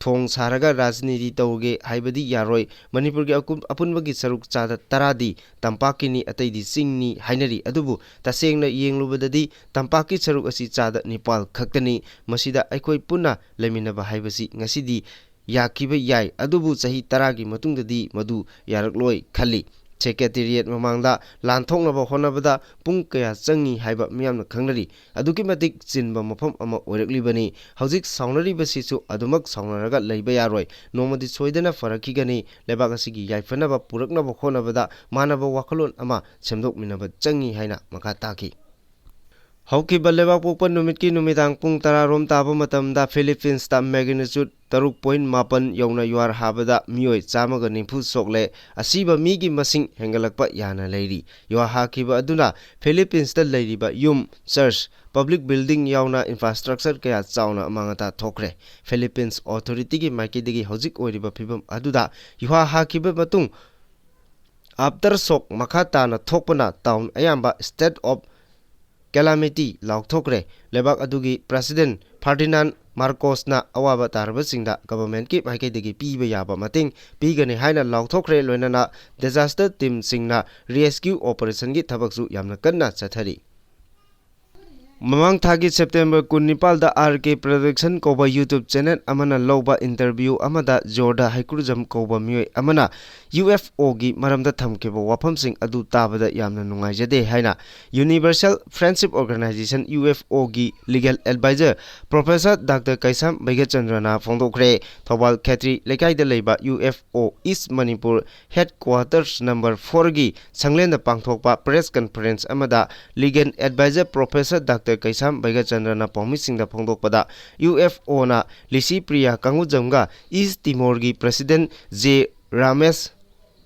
ꯊꯣꯡ ꯁꯥꯔꯒ ꯔꯥꯖꯅꯤꯇꯤ ꯇꯧꯒꯦ ꯍꯥꯏꯕꯗꯤ ꯌꯥꯔꯣꯏ꯫ ꯃꯅꯤꯄꯨꯔꯒꯤ ꯑꯀꯨꯞ-, ꯑꯄꯨꯟꯕꯒꯤ ꯁꯔꯨꯛ ꯆꯥꯗ ꯇꯔꯥꯗꯤ ꯇꯝꯄꯥꯛꯀꯤꯅꯤ, ꯑꯇꯩꯗꯤ ꯆꯤꯡꯅꯤ ꯍꯥꯏꯅꯔꯤ꯫ ꯑꯗꯨꯕꯨ ꯇꯁꯦꯡꯅ ꯌꯦꯡꯂꯨꯕꯗꯗꯤ ꯇꯝꯄꯥꯛꯀꯤ ꯁꯔꯨꯛ ꯑꯁꯤ ꯆꯥꯗ ꯅꯤꯄꯥꯜ ꯈꯛꯇꯅꯤ꯫ ꯃꯁꯤꯗ ꯑꯩꯈꯣꯏ ꯄꯨꯟꯅ ꯂꯩꯃꯤꯟꯅꯕ ꯍꯥꯏꯕꯁꯤ ꯉꯁꯤꯗꯤ ꯌꯥꯈꯤꯕ ꯌꯥꯏ, ꯑꯗꯨꯕꯨ ꯆꯍꯤ ꯇꯔꯥꯒꯤ ꯃꯇꯨꯡꯗꯗꯤ ꯃꯗꯨ ꯌꯥꯔꯛꯂꯣꯏ ꯈꯜꯂꯤ꯫ ꯁꯦꯀ꯭ꯔꯦꯇꯦꯔꯤꯌꯦꯠ ꯃꯃꯥꯡꯗ ꯂꯥꯟ ꯊꯣꯛꯅꯕ ꯍꯣꯠꯅꯕꯗ ꯄꯨꯡ ꯀꯌꯥ ꯆꯪꯏ ꯍꯥꯏꯕ ꯃꯤꯌꯥꯝꯅ ꯈꯪꯅꯔꯤ꯫ ꯑꯗꯨꯛꯀꯤ ꯃꯇꯤꯛ ꯆꯤꯟꯕ ꯃꯐꯝ ꯑꯃ ꯑꯣꯏꯔꯛꯂꯤꯕꯅꯤ꯫ ꯍꯧꯖꯤꯛ ꯁꯥꯎꯅꯔꯤꯕꯁꯤꯁꯨ ꯑꯗꯨꯃꯛ ꯁꯥꯎꯅꯔꯒ ꯂꯩꯕ ꯌꯥꯔꯣꯏ꯫ ꯅꯣꯡꯃꯗꯤ ꯁꯣꯏꯗꯅ ꯐꯔꯛꯈꯤꯒꯅꯤ꯫ ꯂꯩꯕꯥꯛ ꯑꯁꯤꯒꯤ ꯌꯥꯏꯐꯅꯕ ꯄꯨꯔꯛꯅꯕ ꯍꯣꯠꯅꯕꯗ ꯃꯥꯟꯅꯕ ꯋꯥꯈꯜꯂꯣꯟ ꯑꯃ ꯁꯦꯝꯗꯣꯛꯃꯤꯟꯅꯕ ꯆꯪꯏ ꯍꯥꯏꯅ ꯃꯈꯥ ꯇꯥꯈꯤ꯫ ꯍꯧꯈꯤꯕ ꯂꯩꯕꯥꯛꯄꯣꯛꯄ ꯅꯨꯃꯤꯠꯀꯤ ꯅꯨꯃꯤꯗꯥꯡ ꯄꯨꯡ ꯇꯔꯥ ꯔꯣꯝ ꯇꯥꯕ ꯃꯇꯝꯗ ꯐꯤꯂꯤꯄꯤꯟꯁꯇ ꯃꯦꯒꯅꯤꯆꯨꯠ ꯇꯔꯨꯛ ꯄꯣꯏꯟ ꯃꯥꯄꯟ ꯌꯧꯅ ꯌꯨꯍꯥꯔ ꯍꯥꯕꯗ ꯃꯤꯑꯣꯏ ꯆꯥꯝꯃꯒ ꯅꯤꯐꯨ ꯁꯣꯛꯂꯦ꯫ ꯑꯁꯤꯕ ꯃꯤꯒꯤ ꯃꯁꯤꯡ ꯍꯦꯟꯒꯠꯂꯛꯄ ꯌꯥꯅ ꯂꯩꯔꯤ꯫ ꯌꯨꯍꯥꯔ ꯍꯥꯈꯤꯕ ꯑꯗꯨꯅ ꯐꯤꯂꯤꯄꯤꯟꯁꯇ ꯂꯩꯔꯤꯕ ꯌꯨꯝ, ꯆꯔꯆ, ꯄꯕ꯭ꯂꯤꯛ ꯕꯤꯜꯗꯤꯡ ꯌꯥꯎꯅ ꯏꯟꯐ꯭ꯔꯥꯁ꯭ꯇ꯭ꯔꯛꯆꯔ ꯀꯌꯥ ꯆꯥꯎꯅ ꯑꯃꯥꯡ ꯑꯇꯥ ꯊꯣꯛꯈ꯭ꯔꯦ꯫ ꯐꯤꯂꯤꯄꯤꯟꯁ ꯑꯣꯊꯣꯔꯤꯇꯤꯒꯤ ꯃꯥꯏꯀꯩꯗꯒꯤ ꯍꯧꯖꯤꯛ ꯑꯣꯏꯔꯤꯕ ꯐꯤꯕꯝ ꯑꯗꯨꯗ ꯌꯨꯍꯥꯔ ꯍꯥꯈꯤꯕ ꯃꯇꯨꯡ ꯑꯥꯐꯇꯔ ꯁꯣꯛ ꯃꯈꯥ ꯇꯥꯅ ꯊꯣꯛꯄꯅ ꯇꯥꯎꯟ ꯑꯌꯥꯝꯕ ꯁ꯭ꯇꯦꯠ ꯑꯣꯐ ꯀꯦꯂꯥꯃꯤꯇꯤ ꯂꯥꯎꯊꯣꯛꯈ꯭ꯔꯦ꯫ ꯂꯩꯕꯥꯛ ꯑꯗꯨꯒꯤ ꯄ꯭ꯔꯁꯤꯗꯦꯟ ꯐꯔꯗꯤꯅꯥꯟ ꯃꯥꯔꯀꯣꯁꯅ ꯑꯋꯥꯕ ꯇꯥꯔꯕꯁꯤꯡꯗ ꯒꯚꯔꯟꯃꯦꯟꯠꯀꯤ ꯃꯥꯏꯀꯩꯗꯒꯤ ꯄꯤꯕ ꯌꯥꯕ ꯃꯇꯦꯡ ꯄꯤꯒꯅꯤ ꯍꯥꯏꯅ ꯂꯥꯎꯊꯣꯛꯈ꯭ꯔꯦ꯫ ꯂꯣꯏꯅꯅ ꯗꯤꯖꯥꯁꯇꯔ ꯇꯤꯝꯁꯤꯡꯅ ꯔꯦꯁꯀ꯭ꯌꯨ ꯑꯣꯄꯔꯦꯁꯟꯒꯤ ꯊꯕꯛꯁꯨ ꯌꯥꯝꯅ ꯀꯟꯅ ꯆꯠꯊꯔꯤ꯫ ꯃꯃꯥꯡ ꯊꯥꯒꯤ ꯁꯦꯞꯇꯦꯝꯕꯔ ꯀꯨꯟꯅꯤꯄꯥꯜꯗ ꯑꯥꯔ ꯀꯦ ꯄ꯭ꯔꯗꯛꯁꯟ ꯀꯧꯕ YouTube ꯆꯦꯅꯦꯜ ꯑꯃꯅ ꯂꯧꯕ ꯏꯟꯇꯔꯚ꯭ꯌꯨ ꯑꯃꯗ ꯖꯣꯔꯗꯥ ꯍꯩꯀ꯭ꯔꯨꯖꯝ ꯀꯧꯕ ꯃꯤꯑꯣꯏ ꯑꯃꯅ ꯌꯨ ꯑꯦꯐ ꯑꯣꯒꯤ ꯃꯔꯝꯗ ꯊꯝꯈꯤꯕ ꯋꯥꯐꯝꯁꯤꯡ ꯑꯗꯨ ꯇꯥꯕꯗ ꯌꯥꯝꯅ ꯅꯨꯡꯉꯥꯏꯖꯗꯦ ꯍꯥꯏꯅ Universal Friendship Organization, U F ꯑꯣꯒꯤ legal adviser professor doctor Keisham ꯕꯩꯒꯆꯟꯗ꯭ꯔꯅ ꯐꯣꯡꯗꯣꯛꯈ꯭ꯔꯦ꯫ ꯊꯧꯕꯥꯜ ꯈꯦꯇ꯭ꯔꯤ ꯂꯩꯀꯥꯏꯗ ꯂꯩꯕ ꯌꯨ ꯑꯦꯐ ꯑꯣ ꯏꯁ ꯃꯅꯤꯄꯨꯔ ꯍꯦꯗꯀ꯭ꯋꯥꯇꯔꯁ ꯅꯝꯕꯔ ꯐꯣꯔꯒꯤ ꯁꯪꯂꯦꯟꯗ ꯄꯥꯡꯊꯣꯛꯄ ꯄ꯭ꯔꯦꯁ ꯀꯟꯐꯔꯦꯟꯁ ꯑꯃꯗ legal adviser professor doctor Keisham ꯕꯩꯒꯆꯟꯗ꯭ꯔꯅ ꯄꯥꯎꯃꯤꯁꯤꯡꯗ ꯐꯣꯡꯗꯣꯛꯄꯗ, ꯌꯨ ꯑꯦꯐ ꯑꯣꯅ ꯂꯤꯁꯤ ꯄ꯭ꯔꯤꯌꯥ ꯀꯥꯡꯒꯨꯖꯝꯒ ꯏꯁ ꯇꯤꯃꯣꯔꯒꯤ ꯄ꯭ꯔꯁꯤꯗꯦꯟ ꯖꯦ ꯔꯥꯃꯦꯁ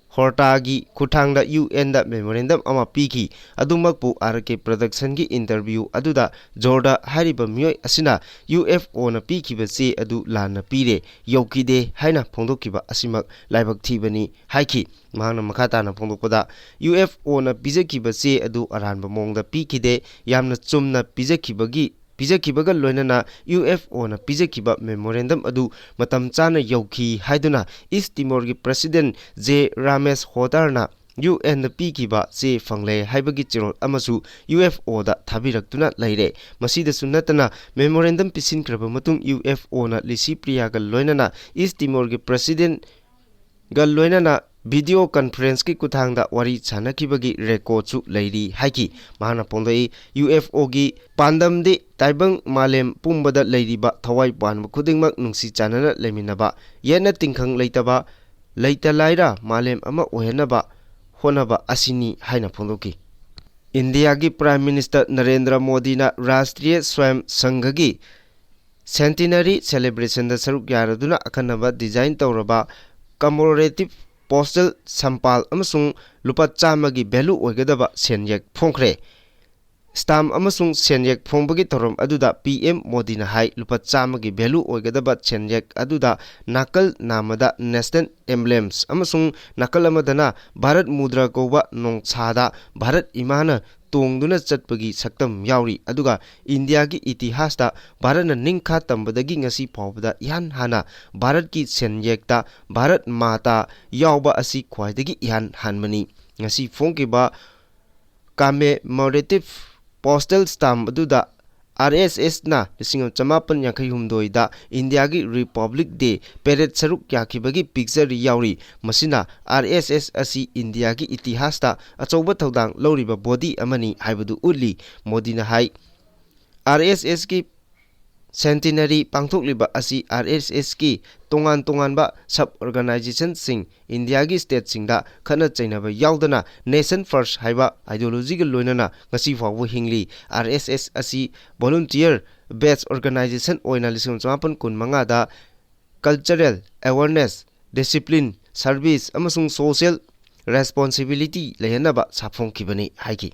ꯍꯣꯔꯇꯥꯒꯤ ꯈꯨꯠꯊꯥꯡꯗ ꯌꯨ ꯑꯦꯟꯗ ꯃꯦꯃꯣꯔꯦꯟꯗꯝ ꯑꯃ ꯄꯤꯈꯤ꯫ ꯑꯗꯨꯃꯛꯄꯨ ꯑꯥꯔ ꯀꯦ ꯄ꯭ꯔꯗꯛꯁꯟꯒꯤ ꯏꯟꯇꯔꯚ꯭ꯌꯨ ꯑꯗꯨꯗ ꯖꯣꯔꯗꯥ ꯍꯥꯏꯔꯤꯕ ꯃꯤꯑꯣꯏ ꯑꯁꯤꯅ ꯌꯨ ꯑꯦꯐ ꯑꯣꯅ ꯄꯤꯈꯤꯕ ꯆꯦ ꯑꯗꯨ ꯂꯥꯟꯅ ꯄꯤꯔꯦ, ꯌꯧꯈꯤꯗꯦ ꯍꯥꯏꯅ ꯐꯣꯡꯗꯣꯛꯈꯤꯕ ꯑꯁꯤꯃꯛ ꯂꯥꯏꯕꯛ ꯊꯤꯕꯅꯤ ꯍꯥꯏꯈꯤ꯫ ꯃꯍꯥꯛꯅ ꯃꯈꯥ ꯇꯥꯅ ꯐꯣꯡꯗꯣꯛꯄꯗ, ꯌꯨ ꯑꯦꯐ ꯑꯣꯅ ꯄꯤꯖꯈꯤꯕ ꯆꯦ ꯑꯗꯨ ꯑꯔꯥꯟꯕ ꯃꯑꯣꯡꯗ ꯄꯤꯈꯤꯗꯦ, ꯌꯥꯝꯅ ꯆꯨꯝꯅ ꯄꯤꯖꯈꯤꯕꯒꯤ ꯄꯤꯖꯈꯤꯕꯒ ꯂꯣꯏꯅꯅ ꯌꯨ ꯑꯦꯐ ꯑꯣꯅ ꯄꯤꯖꯈꯤꯕ ꯃꯦꯃꯣꯔꯦꯟꯗꯝ ꯑꯗꯨ ꯃꯇꯝ ꯆꯥꯅ ꯌꯧꯈꯤ ꯍꯥꯏꯗꯨꯅ ꯏꯁ ꯇꯤꯃꯣꯔꯒꯤ ꯄ꯭ꯔꯁꯤꯗꯦꯟ ꯖꯦ ꯔꯥꯃꯦꯁ ꯍꯣꯇꯥꯔꯅ ꯌꯨ ꯑꯦꯟꯗ ꯄꯤꯈꯤꯕ ꯆꯦ ꯐꯪꯂꯦ ꯍꯥꯏꯕꯒꯤ ꯆꯦꯔꯣꯜ ꯑꯃꯁꯨ ꯌꯨ ꯑꯦꯐ ꯑꯣꯗ ꯊꯥꯕꯤꯔꯛꯇꯨꯅ ꯂꯩꯔꯦ꯫ ꯃꯁꯤꯗꯁꯨ ꯅꯠꯇꯅ, ꯃꯦꯃꯣꯔꯦꯟꯗꯝ ꯄꯤꯁꯤꯟꯈ꯭ꯔꯕ ꯃꯇꯨꯡ ꯌꯨ ꯑꯦꯐ ꯑꯣꯅ ꯂꯤꯁꯤ ꯄ꯭ꯔꯤꯌꯥꯒ ꯂꯣꯏꯅꯅ ꯏꯁ ꯇꯤꯃꯣꯔꯒꯤ ꯄ꯭ꯔꯁꯤꯗꯦꯟ ꯒ ꯂꯣꯏꯅꯅ ꯚꯤꯗꯤꯑꯣ ꯀꯟꯐꯔꯦꯟꯁꯀꯤ ꯈꯨꯠꯊꯥꯡꯗ ꯋꯥꯔꯤ ꯁꯥꯟꯅꯈꯤꯕꯒꯤ ꯔꯦꯀꯣꯔꯗꯁꯨ ꯂꯩꯔꯤ ꯍꯥꯏꯈꯤ꯫ ꯃꯍꯥꯛꯅ ꯐꯣꯡꯗꯣꯛꯏ, ꯌꯨ ꯑꯦꯐ ꯑꯣꯒꯤ ꯄꯥꯟꯗꯝꯗꯤ ꯇꯥꯏꯕꯪ ꯃꯥꯂꯦꯝ ꯄꯨꯝꯕꯗ ꯂꯩꯔꯤꯕ ꯊꯋꯥꯏ ꯄꯥꯟꯕ ꯈꯨꯗꯤꯡꯃꯛ ꯅꯨꯡꯁꯤ ꯆꯥꯟꯅꯅ ꯂꯩꯃꯤꯟꯅꯕ, ꯌꯦꯠꯅ ꯇꯤꯟꯈꯪ ꯂꯩꯇꯕ, ꯂꯩꯇ ꯂꯥꯏꯔ ꯃꯥꯂꯦꯝ ꯑꯃ ꯑꯣꯏꯍꯟꯅꯕ ꯍꯣꯠꯅꯕ ꯑꯁꯤꯅꯤ ꯍꯥꯏꯅ ꯐꯣꯡꯗꯣꯛꯈꯤ꯫ ꯏꯟꯗꯤꯌꯥꯒꯤ ꯄ꯭ꯔꯥꯏꯝ ꯃꯤꯅꯤꯁꯇꯔ ꯅꯔꯦꯟꯗ꯭ꯔ ꯃꯣꯗꯤꯅ ꯔꯥꯁꯇ꯭ꯔꯤꯌ ꯁ꯭ꯋꯌꯝ ꯁꯪꯘꯒꯤ ꯁꯦꯟꯇꯤꯅꯔꯤ ꯁꯦꯂꯦꯕ꯭ꯔꯦꯁꯟꯗ ꯁꯔꯨꯛ ꯌꯥꯔꯗꯨꯅ ꯑꯈꯟꯅꯕ ꯗꯤꯖꯥꯏꯟ ꯇꯧꯔꯕ ꯀꯃꯣꯔꯦꯇꯤꯞ ꯄꯣꯁꯇꯦꯜ ꯁꯝꯄꯥꯜ ꯑꯃꯁꯨꯡ ꯂꯨꯄꯥ ꯆꯥꯝꯃꯒꯤ ꯚꯦꯂꯨ ꯑꯣꯏꯒꯗꯕ ꯁꯦꯟꯌꯦꯛ ꯐꯣꯡꯈ꯭ꯔꯦ꯫ ꯁ꯭ꯇꯥꯝ ꯑꯃꯁꯨꯡ ꯁꯦꯟꯌꯦꯛ ꯐꯣꯡꯕꯒꯤ ꯊꯧꯔꯝ ꯑꯗꯨꯗ ꯄꯤ ꯑꯦꯝ ꯃꯣꯗꯤꯅ ꯍꯥꯏ, ꯂꯨꯄꯥ ꯆꯥꯝꯃꯒꯤ ꯚꯦꯂꯨ ꯑꯣꯏꯒꯗꯕ ꯁꯦꯟꯌꯦꯛ ꯑꯗꯨꯗ ꯅꯥꯀꯜ ꯅꯥꯝꯃꯗ ꯅꯦꯁꯅꯦꯜ ꯑꯦꯝꯕ꯭ꯂꯦꯝꯁ ꯑꯃꯁꯨꯡ ꯅꯥꯀꯜ ꯑꯃꯗꯅ ꯚꯥꯔꯠ ꯃꯨꯗ꯭ꯔ ꯀꯧꯕ ꯅꯣꯡꯁꯥꯗ ꯚꯥꯔꯠ ꯏꯃꯥꯅ ꯇꯣꯡꯗꯨꯅ ꯆꯠꯄꯒꯤ ꯁꯛꯇꯝ ꯌꯥꯎꯔꯤ꯫ ꯑꯗꯨꯒ ꯏꯟꯗꯤꯌꯥꯒꯤ ꯏꯇꯤꯍꯥꯁꯇ ꯚꯥꯔꯠꯅ ꯅꯤꯡꯈꯥ ꯇꯝꯕꯗꯒꯤ ꯉꯁꯤ ꯐꯥꯎꯕꯗ ꯏꯍꯥꯟ ꯍꯥꯟꯅ ꯚꯥꯔꯠꯀꯤ ꯁꯦꯟꯌꯦꯛꯇ ꯚꯥꯔꯠ ꯃꯥꯇꯥ ꯌꯥꯎꯕ ꯑꯁꯤ ꯈ꯭ꯋꯥꯏꯗꯒꯤ ꯏꯍꯥꯟ ꯍꯥꯟꯕꯅꯤ꯫ ꯉꯁꯤ ꯐꯣꯡꯈꯤꯕ ꯀꯃꯦꯃꯣꯔꯦꯇꯤꯞ postal stamp ꯑꯗꯨꯗ ꯑꯥꯔ ꯑꯦꯁ ꯑꯦꯁꯅ ꯂꯤꯁꯤꯡ ꯑꯃ ꯆꯃꯥꯄꯟ ꯌꯥꯡꯈꯩ ꯍꯨꯝꯗꯣꯏꯗ ꯏꯟꯗꯤꯌꯥꯒꯤ Republic Day parade ꯁꯔꯨꯛ ꯌꯥꯈꯤꯕꯒꯤ picture ꯌꯥꯎꯔꯤ꯫ ꯃꯁꯤꯅ ꯑꯥꯔ ꯑꯦꯁ ꯑꯦꯁ ꯑꯁꯤ ꯏꯟꯗꯤꯌꯥꯒꯤ ꯏꯇꯤꯍꯥꯁꯇ ꯑꯆꯧꯕ ꯊꯧꯗꯥꯡ ꯂꯧꯔꯤꯕ body ꯑꯃꯅꯤ ꯍꯥꯏꯕꯗꯨ ꯎꯠꯂꯤ꯫ ꯃꯣꯗꯤꯅ ꯍꯥꯏ, ꯑꯥꯔ ꯑꯦꯁ ꯑꯦꯁꯀꯤ centenary ꯄꯥꯡꯊꯣꯛꯂꯤꯕ ꯑꯁꯤ ꯑꯥꯔ ꯑꯦꯁ ꯑꯦꯁꯀꯤ ꯇꯣꯉꯥꯟ ꯇꯣꯉꯥꯟꯕ sub organizationꯁꯤꯡ, ꯏꯟꯗꯤꯌꯥꯒꯤ stateꯁꯤꯡꯗ ꯈꯠꯅ ꯆꯩꯅꯕ ꯌꯥꯎꯗꯅ nation first ꯍꯥꯏꯕ ideologyꯒ ꯂꯣꯏꯅꯅ ꯉꯁꯤ ꯐꯥꯎꯕ ꯍꯤꯡꯂꯤ꯫ ꯑꯥꯔ ꯑꯦꯁ ꯑꯦꯁ ꯑꯁꯤ volunteer based organization ꯑꯣꯏꯅ ꯂꯤꯁꯤꯡ ꯑꯃ ꯆꯃꯥꯄꯟ ꯀꯨꯟꯃꯉꯥꯗ cultural awareness, discipline, service ꯑꯃꯁꯨꯡ social responsibility ꯂꯩꯍꯟꯅꯕ ꯁꯥꯐꯣꯡꯈꯤꯕꯅꯤ ꯍꯥꯏꯈꯤ꯫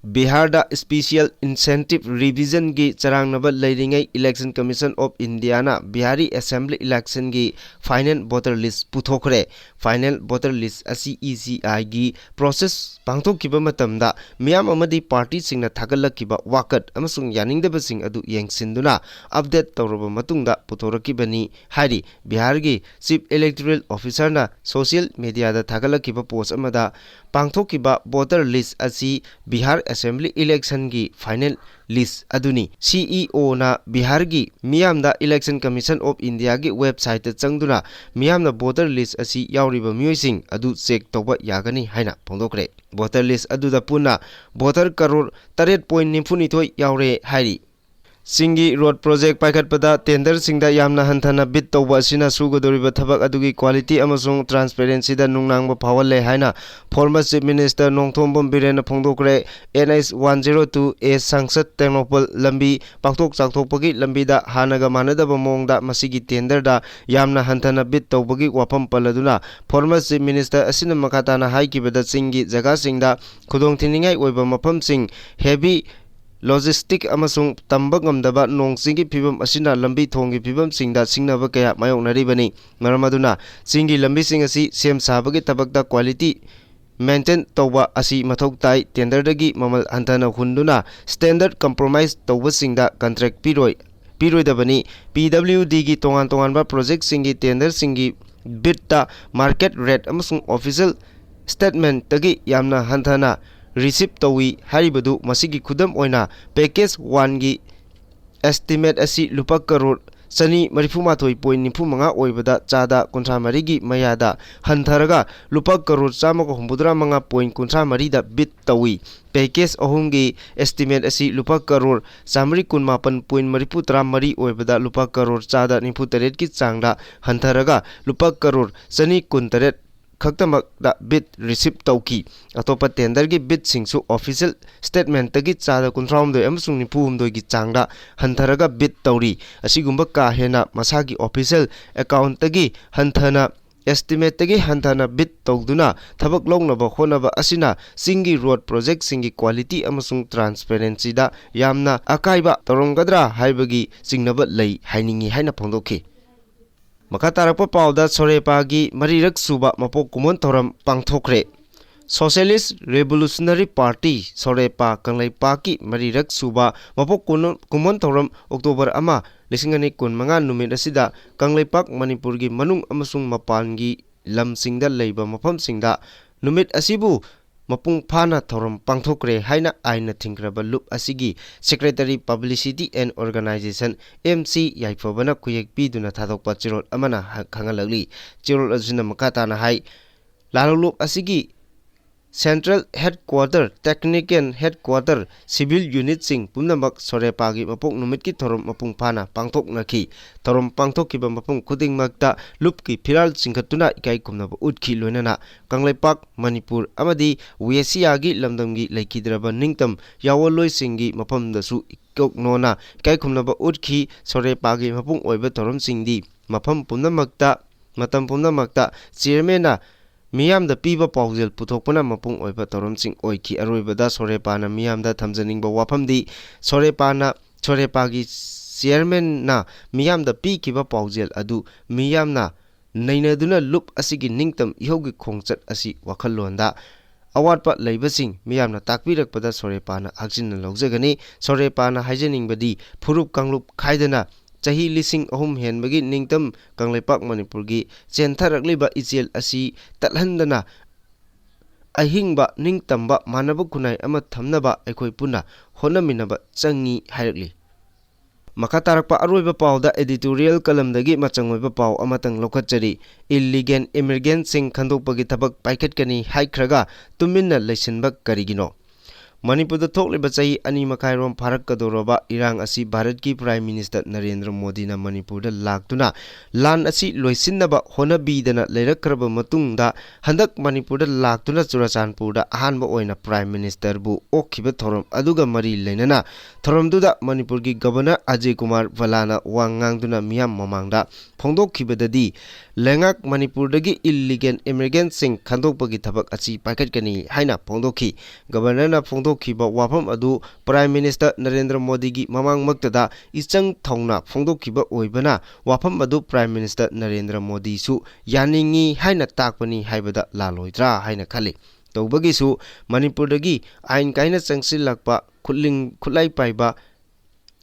ꯕꯤꯍꯥꯔꯗ special incentive revisionꯒꯤ ꯆꯔꯥꯡꯅꯕ ꯂꯩꯔꯤꯉꯩ Election Commission of Indiaꯅ ꯕꯤꯍꯥꯔꯤ assembly electionꯒꯤ final voter list ꯄꯨꯊꯣꯛꯈ꯭ꯔꯦ꯫ Final voter list ꯑꯁꯤ ꯏ ꯁꯤ ꯑꯥꯏꯒꯤ process ꯄꯥꯡꯊꯣꯛꯈꯤꯕ ꯃꯇꯝꯗ ꯃꯤꯌꯥꯝ ꯑꯃꯗꯤ partyꯁꯤꯡꯅ ꯊꯥꯒꯠꯂꯛꯈꯤꯕ ꯋꯥꯀꯠ ꯑꯃꯁꯨꯡ ꯌꯥꯅꯤꯡꯗꯕꯁꯤꯡ ꯑꯗꯨ ꯌꯦꯡꯁꯤꯟꯗꯨꯅ update ꯇꯧꯔꯕ ꯃꯇꯨꯡꯗ ꯄꯨꯊꯣꯔꯛꯈꯤꯕꯅꯤ ꯍꯥꯏꯔꯤ꯫ ꯕꯤꯍꯥꯔꯒꯤ Chief Electoral Officerꯅ social mediaꯗ ꯊꯥꯒꯠꯂꯛꯈꯤꯕ post ꯑꯃꯗ, ꯄꯥꯡꯊꯣꯛꯈꯤꯕ voter list ꯑꯁꯤ ꯕꯤꯍꯥꯔ assembly electionꯒꯤ final list ꯑꯗꯨꯅꯤ꯫ ꯁꯤ ꯏ ꯑꯣꯅ ꯕꯤꯍꯥꯔꯒꯤ ꯃꯤꯌꯥꯝꯗ Election Commission of Indiaꯒꯤ websiteꯇ ꯆꯪꯗꯨꯅ ꯃꯤꯌꯥꯝꯅ voter list ꯑꯁꯤ ꯌꯥꯎꯔꯤꯕ ꯃꯤꯑꯣꯏꯁꯤꯡ ꯑꯗꯨ check ꯇꯧꯕ ꯌꯥꯒꯅꯤ ꯍꯥꯏꯅ ꯐꯣꯡꯗꯣꯛꯈ꯭ꯔꯦ꯫ Voter list ꯑꯗꯨꯗ ꯄꯨꯟꯅ voter ꯀꯔꯣꯔ ꯇꯔꯦꯠ point ꯅꯤꯐꯨꯅꯤꯊꯣꯏ ꯌꯥꯎꯔꯦ ꯍꯥꯏꯔꯤ꯫ ꯆꯤꯡꯒꯤ road project ꯄꯥꯏꯈꯠꯄꯗ tenderꯁꯤꯡꯗ ꯌꯥꯝꯅ ꯍꯟꯊꯅ bid ꯇꯧꯕ ꯑꯁꯤꯅ ꯁꯨꯒꯗꯧꯔꯤꯕ ꯊꯕꯛ ꯑꯗꯨꯒꯤ quality ꯑꯃꯁꯨꯡ transparencyꯗ ꯅꯨꯡꯅꯥꯡꯕ ꯐꯥꯎꯍꯜꯂꯦ ꯍꯥꯏꯅ former Chief Minister Nongthombam ꯕꯤꯔꯦꯟꯅ ꯐꯣꯡꯗꯣꯛꯈ꯭ꯔꯦ꯫ N H one zero two A ꯁꯪꯁꯗ ꯇꯦꯡꯅꯧꯄꯜ ꯂꯝꯕꯤ ꯄꯥꯛꯊꯣꯛ ꯆꯥꯎꯊꯣꯛꯄꯒꯤ ꯂꯝꯕꯤꯗ ꯍꯥꯟꯅꯒ ꯃꯥꯟꯅꯗꯕ ꯃꯑꯣꯡꯗ ꯃꯁꯤꯒꯤ tenderꯗ ꯌꯥꯝꯅ ꯍꯟꯊꯅ bid ꯇꯧꯕꯒꯤ ꯋꯥꯐꯝ ꯄꯜꯂꯗꯨꯅ former Chief Minister ꯑꯁꯤꯅ ꯃꯈꯥ ꯇꯥꯅ ꯍꯥꯏꯈꯤꯕꯗ ꯆꯤꯡꯒꯤ ꯖꯒꯥꯁꯤꯡꯗ ꯈꯨꯗꯣꯡꯊꯤꯅꯤꯡꯉꯥꯏ ꯑꯣꯏꯕ ꯃꯐꯝꯁꯤꯡ heavy logistic ꯑꯃꯁꯨꯡ ꯇꯝꯕ ꯉꯝꯗꯕ ꯅꯣꯡ ꯆꯤꯡꯒꯤ ꯐꯤꯕꯝ ꯑꯁꯤꯅ ꯂꯝꯕꯤ ꯊꯣꯡꯒꯤ ꯐꯤꯕꯝꯁꯤꯡꯗ ꯁꯤꯡꯅꯕ ꯀꯌꯥ ꯃꯥꯌꯣꯛꯅꯔꯤꯕꯅꯤ꯫ ꯃꯔꯝ ꯑꯗꯨꯅ ꯆꯤꯡꯒꯤ ꯂꯝꯕꯤꯁꯤꯡ ꯑꯁꯤ ꯁꯦꯝ ꯁꯥꯕꯒꯤ ꯊꯕꯛꯇ quality maintain ꯇꯧꯕ ꯑꯁꯤ ꯃꯊꯧ ꯇꯥꯏ꯫ Tenderꯗꯒꯤ ꯃꯃꯜ ꯍꯟꯊꯅ ꯍꯨꯟꯗꯨꯅ standard compromise ꯇꯧꯕꯁꯤꯡꯗ contract ꯄꯤꯔꯣꯏ, ꯄꯤꯔꯣꯏꯗꯕꯅꯤ꯫ P W Dꯒꯤ ꯇꯣꯉꯥꯟ ꯇꯣꯉꯥꯟꯕ projectꯁꯤꯡꯒꯤ tenderꯁꯤꯡꯒꯤ bidꯇ market rate ꯑꯃꯁꯨꯡ official statementꯇꯒꯤ ꯌꯥꯝꯅ ꯍꯟꯊꯅ ꯔꯤꯁꯤꯞ ꯇꯧꯏ ꯍꯥꯏꯔꯤꯕꯗꯨ ꯃꯁꯤꯒꯤ ꯈꯨꯗꯝ ꯑꯣꯏꯅ package one ꯒꯤ estimate ꯑꯁꯤ ꯂꯨꯄꯥ ꯀꯔꯣꯔ ꯆꯅꯤ ꯃꯔꯤꯐꯨ ꯃꯥꯊꯣꯏ point ꯅꯤꯐꯨ ꯃꯉꯥ ꯑꯣꯏꯕꯗ ꯆꯥꯗ ꯀꯨꯟꯊ꯭ꯔꯥ ꯃꯔꯤꯒꯤ ꯃꯌꯥꯗ ꯍꯟꯊꯔꯒ ꯂꯨꯄꯥ ꯀꯔꯣꯔ ꯆꯥꯝꯃꯒ ꯍꯨꯝꯐꯨꯇꯔꯥ ꯃꯉꯥ point ꯀꯨꯟꯊ꯭ꯔꯥ ꯃꯔꯤꯗ bid ꯇꯧꯏ꯫ Package ꯑꯍꯨꯝꯒꯤ estimate ꯑꯁꯤ ꯂꯨꯄꯥ ꯀꯔꯣꯔ ꯆꯥꯃꯔꯤ ꯀꯨꯟꯃꯥꯄꯟ point ꯃꯔꯤꯐꯨ ꯇꯔꯥ ꯃꯔꯤ ꯑꯣꯏꯕꯗ ꯂꯨꯄꯥ ꯀꯔꯣꯔ ꯆꯥꯗ ꯅꯤꯐꯨ ꯇꯔꯦꯠꯀꯤ ꯆꯥꯡꯗ ꯍꯟꯊꯔꯒ ꯂꯨꯄꯥ ꯀꯔꯣꯔ ꯆꯅꯤ ꯀꯨꯟ ꯇꯔꯦꯠ ꯈꯛꯇꯃꯛꯇ bid receive ꯇꯧꯈꯤ꯫ ꯑꯇꯣꯞꯄ tender ꯒꯤ bid ꯁꯤꯡꯁꯨ official statement ꯇꯒꯤ ꯆꯥꯗ ꯀꯨꯟꯊ꯭ꯔꯥ ꯍꯨꯝꯗꯣꯏ ꯑꯃꯁꯨꯡ ꯅꯤꯐꯨ ꯍꯨꯝꯗꯣꯏꯒꯤ ꯆꯥꯡꯗ ꯍꯟꯊꯔꯒ bid ꯇꯧꯔꯤ꯫ ꯑꯁꯤꯒꯨꯝꯕ ꯀꯥ ꯍꯦꯟꯅ ꯃꯁꯥꯒꯤ official account ꯇꯒꯤ ꯍꯟꯊꯅ, estimate ꯇꯒꯤ ꯍꯟꯊꯅ bid ꯇꯧꯗꯨꯅ ꯊꯕꯛ ꯂꯧꯅꯕ ꯍꯣꯠꯅꯕ ꯑꯁꯤꯅ ꯆꯤꯡꯒꯤ road project ꯁꯤꯡꯒꯤ quality ꯑꯃꯁꯨꯡ transparency ꯗ ꯌꯥꯝꯅ ꯑꯀꯥꯏꯕ ꯇꯧꯔꯝꯒꯗ꯭ꯔꯥ ꯍꯥꯏꯕꯒꯤ ꯆꯤꯡꯅꯕ ꯂꯩ ꯍꯥꯏꯅꯤꯡꯏ ꯍꯥꯏꯅ ꯐꯣꯡꯗꯣꯛꯈꯤ꯫ ꯃꯈꯥ ꯇꯥꯔꯛꯄ ꯄꯥꯎꯗ ꯁꯣꯔꯦꯄꯥꯒꯤ ꯃꯔꯤꯔꯛ ꯁꯨꯕ ꯃꯄꯣꯛ ꯀꯨꯝꯑꯣꯟ ꯊꯧꯔꯝ ꯄꯥꯡꯊꯣꯛꯈ꯭ꯔꯦ꯫ Socialist Revolutionary Party, ꯁꯣꯔꯦꯄꯥ, ꯀꯪꯂꯩꯄꯥꯛꯀꯤ ꯃꯔꯤꯔꯛ ꯁꯨꯕ ꯃꯄꯣꯛ ꯀꯨꯝꯑꯣꯟ, ꯀꯨꯝꯑꯣꯟ ꯊꯧꯔꯝ October ꯑꯃ, ꯂꯤꯁꯤꯡ ꯑꯅꯤ ꯀꯨꯟꯃꯉꯥ ꯅꯨꯃꯤꯠ ꯑꯁꯤꯗ ꯀꯪꯂꯩꯄꯥꯛ ꯃꯅꯤꯄꯨꯔꯒꯤ ꯃꯅꯨꯡ ꯑꯃꯁꯨꯡ ꯃꯄꯥꯟꯒꯤ ꯂꯝꯁꯤꯡꯗ ꯂꯩꯕ ꯃꯐꯝꯁꯤꯡꯗ ꯅꯨꯃꯤꯠ ꯑꯁꯤꯕꯨ ꯃꯄꯨꯡ ꯐꯥꯅ ꯊꯧꯔꯝ ꯄꯥꯡꯊꯣꯛꯈ꯭ꯔꯦ ꯍꯥꯏꯅ ꯑꯥꯏꯟꯅ ꯊꯤꯡꯈ꯭ꯔꯕ ꯂꯨꯞ ꯑꯁꯤꯒꯤ Secretary, Publicity and Organization, M C ꯌꯥꯏꯐꯕꯅ ꯈꯨꯌꯦꯛ ꯄꯤꯗꯨꯅ ꯊꯥꯗꯣꯛꯄ ꯆꯦꯔꯣꯜ ꯑꯃꯅ ꯍ-, ꯈꯪꯍꯜꯂꯛꯂꯤ꯫ ꯆꯦꯔꯣꯜ ꯑꯁꯤꯅ ꯃꯈꯥ ꯇꯥꯅ ꯍꯥꯏ, ꯂꯥꯂꯣꯡꯂꯨꯞ ꯑꯁꯤꯒꯤ Central Headquarter, Technical Headquarter, Civil Unit ꯁꯤꯡ ꯄꯨꯝꯅꯃꯛ ꯁꯣꯔꯦꯄꯥꯒꯤ ꯃꯄꯣꯛ ꯅꯨꯃꯤꯠꯀꯤ ꯊꯧꯔꯝ ꯃꯄꯨꯡ ꯐꯥꯅ ꯄꯥꯡꯊꯣꯛꯅꯈꯤ꯫ ꯊꯧꯔꯝ ꯄꯥꯡꯊꯣꯛꯈꯤꯕ ꯃꯐꯝ ꯈꯨꯗꯤꯡꯃꯛꯇ ꯂꯨꯞꯀꯤ ꯐꯤꯔꯥꯜ ꯆꯤꯡꯈꯠꯇꯨꯅ ꯏꯀꯥꯏ ꯈꯨꯝꯅꯕ ꯎꯠꯈꯤ꯫ ꯂꯣꯏꯅꯅ ꯀꯪꯂꯩꯄꯥꯛ, ꯃꯅꯤꯄꯨꯔ ꯑꯃꯗꯤ ꯋꯦꯁꯤꯌꯥꯒꯤ ꯂꯝꯗꯝꯒꯤ ꯂꯩꯈꯤꯗ꯭ꯔꯕ ꯅꯤꯡꯇꯝ ꯌꯥꯑꯣꯟꯂꯣꯏꯁꯤꯡꯒꯤ ꯃꯐꯝꯗꯁꯨ ꯏꯀꯣꯛꯅꯣꯅ ꯏꯀꯥꯏ ꯈꯨꯝꯅꯕ ꯎꯠꯈꯤ꯫ ꯁꯣꯔꯦꯄꯥꯒꯤ ꯃꯄꯨꯡ ꯑꯣꯏꯕ ꯊꯧꯔꯝꯁꯤꯡꯗꯤ ꯃꯐꯝ ꯄꯨꯝꯅꯃꯛꯇ, ꯃꯇꯝ ꯄꯨꯝꯅꯃꯛꯇ Chairman ꯅ ꯃꯤꯌꯥꯝꯗ ꯄꯤꯕ ꯄꯥꯎꯖꯦꯜ ꯄꯨꯊꯣꯛꯄꯅ ꯃꯄꯨꯡ ꯑꯣꯏꯕ ꯊꯧꯔꯝꯁꯤꯡ ꯑꯣꯏꯈꯤ꯫ ꯑꯔꯣꯏꯕꯗ ꯁꯣꯔꯦꯄꯥꯅ ꯃꯤꯌꯥꯝꯗ ꯊꯝꯖꯅꯤꯡꯕ ꯋꯥꯐꯝꯗꯤ, ꯁꯣꯔꯦꯄꯥꯅ, ꯁꯣꯔꯦꯄꯥꯒꯤ Chairman ꯅ ꯃꯤꯌꯥꯝꯗ ꯄꯤꯈꯤꯕ ꯄꯥꯎꯖꯦꯜ ꯑꯗꯨ ꯃꯤꯌꯥꯝꯅ ꯅꯩꯅꯗꯨꯅ ꯂꯨꯞ ꯑꯁꯤꯒꯤ ꯅꯤꯡꯇꯝ ꯏꯍꯧꯒꯤ ꯈꯣꯡꯆꯠ ꯑꯁꯤ ꯋꯥꯈꯜꯂꯣꯟꯗ ꯑꯋꯥꯠꯄ ꯂꯩꯕꯁꯤꯡ ꯃꯤꯌꯥꯝꯅ ꯇꯥꯛꯄꯤꯔꯛꯄꯗ ꯁꯣꯔꯦꯄꯥꯅ ꯍꯛꯆꯤꯟꯅ ꯂꯧꯖꯒꯅꯤ꯫ ꯁꯣꯔꯦꯄꯥꯅ ꯍꯥꯏꯖꯅꯤꯡꯕꯗꯤ, ꯐꯨꯔꯨꯞ ꯀꯥꯡꯂꯨꯞ ꯈꯥꯏꯗꯅ ꯆꯍꯤ ꯂꯤꯁꯤꯡ ꯑꯍꯨꯝ ꯍꯦꯟꯕꯒꯤ ꯅꯤꯡꯇꯝ ꯀꯪꯂꯩꯄꯥꯛ ꯃꯅꯤꯄꯨꯔꯒꯤ ꯆꯦꯟꯊꯔꯛꯂꯤꯕ ꯏꯆꯦꯜ ꯑꯁꯤ ꯇꯠꯍꯟꯗꯅ ꯑꯍꯤꯡꯕ, ꯅꯤꯡꯇꯝꯕ, ꯃꯥꯟꯅꯕ ꯈꯨꯟꯅꯥꯏ ꯑꯃ ꯊꯝꯅꯕ ꯑꯩꯈꯣꯏ ꯄꯨꯟꯅ ꯍꯣꯠꯅꯃꯤꯟꯅꯕ ꯆꯪꯏ ꯍꯥꯏꯔꯛꯂꯤ꯫ ꯃꯈꯥ ꯇꯥꯔꯛꯄ ꯑꯔꯣꯏꯕ ꯄꯥꯎꯗ editorial columnꯗꯒꯤ ꯃꯆꯪ ꯑꯣꯏꯕ ꯄꯥꯎ ꯑꯃꯇꯪ ꯂꯧꯈꯠꯆꯔꯤ꯫ Illegal immigrantꯁꯤꯡ ꯈꯟꯗꯣꯛꯄꯒꯤ ꯊꯕꯛ ꯄꯥꯏꯈꯠꯀꯅꯤ ꯍꯥꯏꯈ꯭ꯔꯒ ꯇꯨꯃꯤꯟꯅ ꯂꯩꯁꯤꯟꯕ ꯀꯔꯤꯒꯤꯅꯣ? ꯃꯅꯤꯄꯨꯔꯗ ꯊꯣꯛꯂꯤꯕ ꯆꯍꯤ ꯑꯅꯤ ꯃꯈꯥꯏꯔꯣꯝ ꯐꯥꯔꯛꯀꯗꯧꯔꯕ ꯏꯔꯥꯡ ꯑꯁꯤ ꯚꯥꯔꯠꯀꯤ Prime Minister ꯅꯔꯦꯟꯗ꯭ꯔ ꯃꯣꯗꯤꯅ ꯃꯅꯤꯄꯨꯔꯗ ꯂꯥꯛꯇꯨꯅ ꯂꯥꯟ ꯑꯁꯤ ꯂꯣꯏꯁꯤꯟꯅꯕ ꯍꯣꯠꯅꯕꯤꯗꯅ ꯂꯩꯔꯛꯈ꯭ꯔꯕ ꯃꯇꯨꯡꯗ, ꯍꯟꯗꯛ ꯃꯅꯤꯄꯨꯔꯗ ꯂꯥꯛꯇꯨꯅ ꯆꯨꯔꯆꯥꯟꯄꯨꯔꯗ ꯑꯍꯥꯟꯕ ꯑꯣꯏꯅ Prime Ministerꯕꯨ ꯑꯣꯛꯈꯤꯕ ꯊꯧꯔꯝ ꯑꯗꯨꯒ ꯃꯔꯤ ꯂꯩꯅꯅ, ꯊꯧꯔꯝꯗꯨꯗ ꯃꯅꯤꯄꯨꯔꯒꯤ Governor ꯑꯖꯌ ꯀꯨꯃꯥꯔ ꯚꯜꯂꯥꯅ ꯋꯥ ꯉꯥꯡꯗꯨꯅ ꯃꯤꯌꯥꯝ ꯃꯃꯥꯡꯗ ꯐꯣꯡꯗꯣꯛꯈꯤꯕꯗꯗꯤ, ꯂꯩꯉꯥꯛ ꯃꯅꯤꯄꯨꯔꯗꯒꯤ illegal immigrantꯁꯤꯡ ꯈꯟꯗꯣꯛꯄꯒꯤ ꯊꯕꯛ ꯑꯁꯤ ꯄꯥꯏꯈꯠꯀꯅꯤ ꯍꯥꯏꯅ ꯐꯣꯡꯗꯣꯛꯈꯤ꯫ Governorꯅ ꯐꯣꯡꯗꯣꯛꯈꯤꯕ ꯋꯥꯐꯝ ꯑꯗꯨ Prime Minister ꯅꯔꯦꯟꯗ꯭ꯔ ꯃꯣꯗꯤꯒꯤ ꯃꯃꯥꯡꯃꯛꯇꯗ ꯏꯆꯪ ꯊꯧꯅ ꯐꯣꯡꯗꯣꯛꯈꯤꯕ ꯑꯣꯏꯕꯅ, ꯋꯥꯐꯝ ꯑꯗꯨ Prime Minister ꯅꯔꯦꯟꯗ꯭ꯔ ꯃꯣꯗꯤꯁꯨ ꯌꯥꯅꯤꯡꯏ ꯍꯥꯏꯅ ꯇꯥꯛꯄꯅꯤ ꯍꯥꯏꯕꯗ ꯂꯥꯜꯂꯣꯏꯗ꯭ꯔꯥ ꯍꯥꯏꯅ ꯈꯜꯂꯤ꯫ ꯇꯧꯕꯒꯤꯁꯨ ꯃꯅꯤꯄꯨꯔꯗꯒꯤ ꯑꯥꯏꯟ ꯀꯥꯏꯅ ꯆꯪꯁꯤꯜꯂꯛꯄ, ꯈꯨꯠꯂꯤꯡ ꯈꯨꯠꯂꯥꯏ ꯄꯥꯏꯕ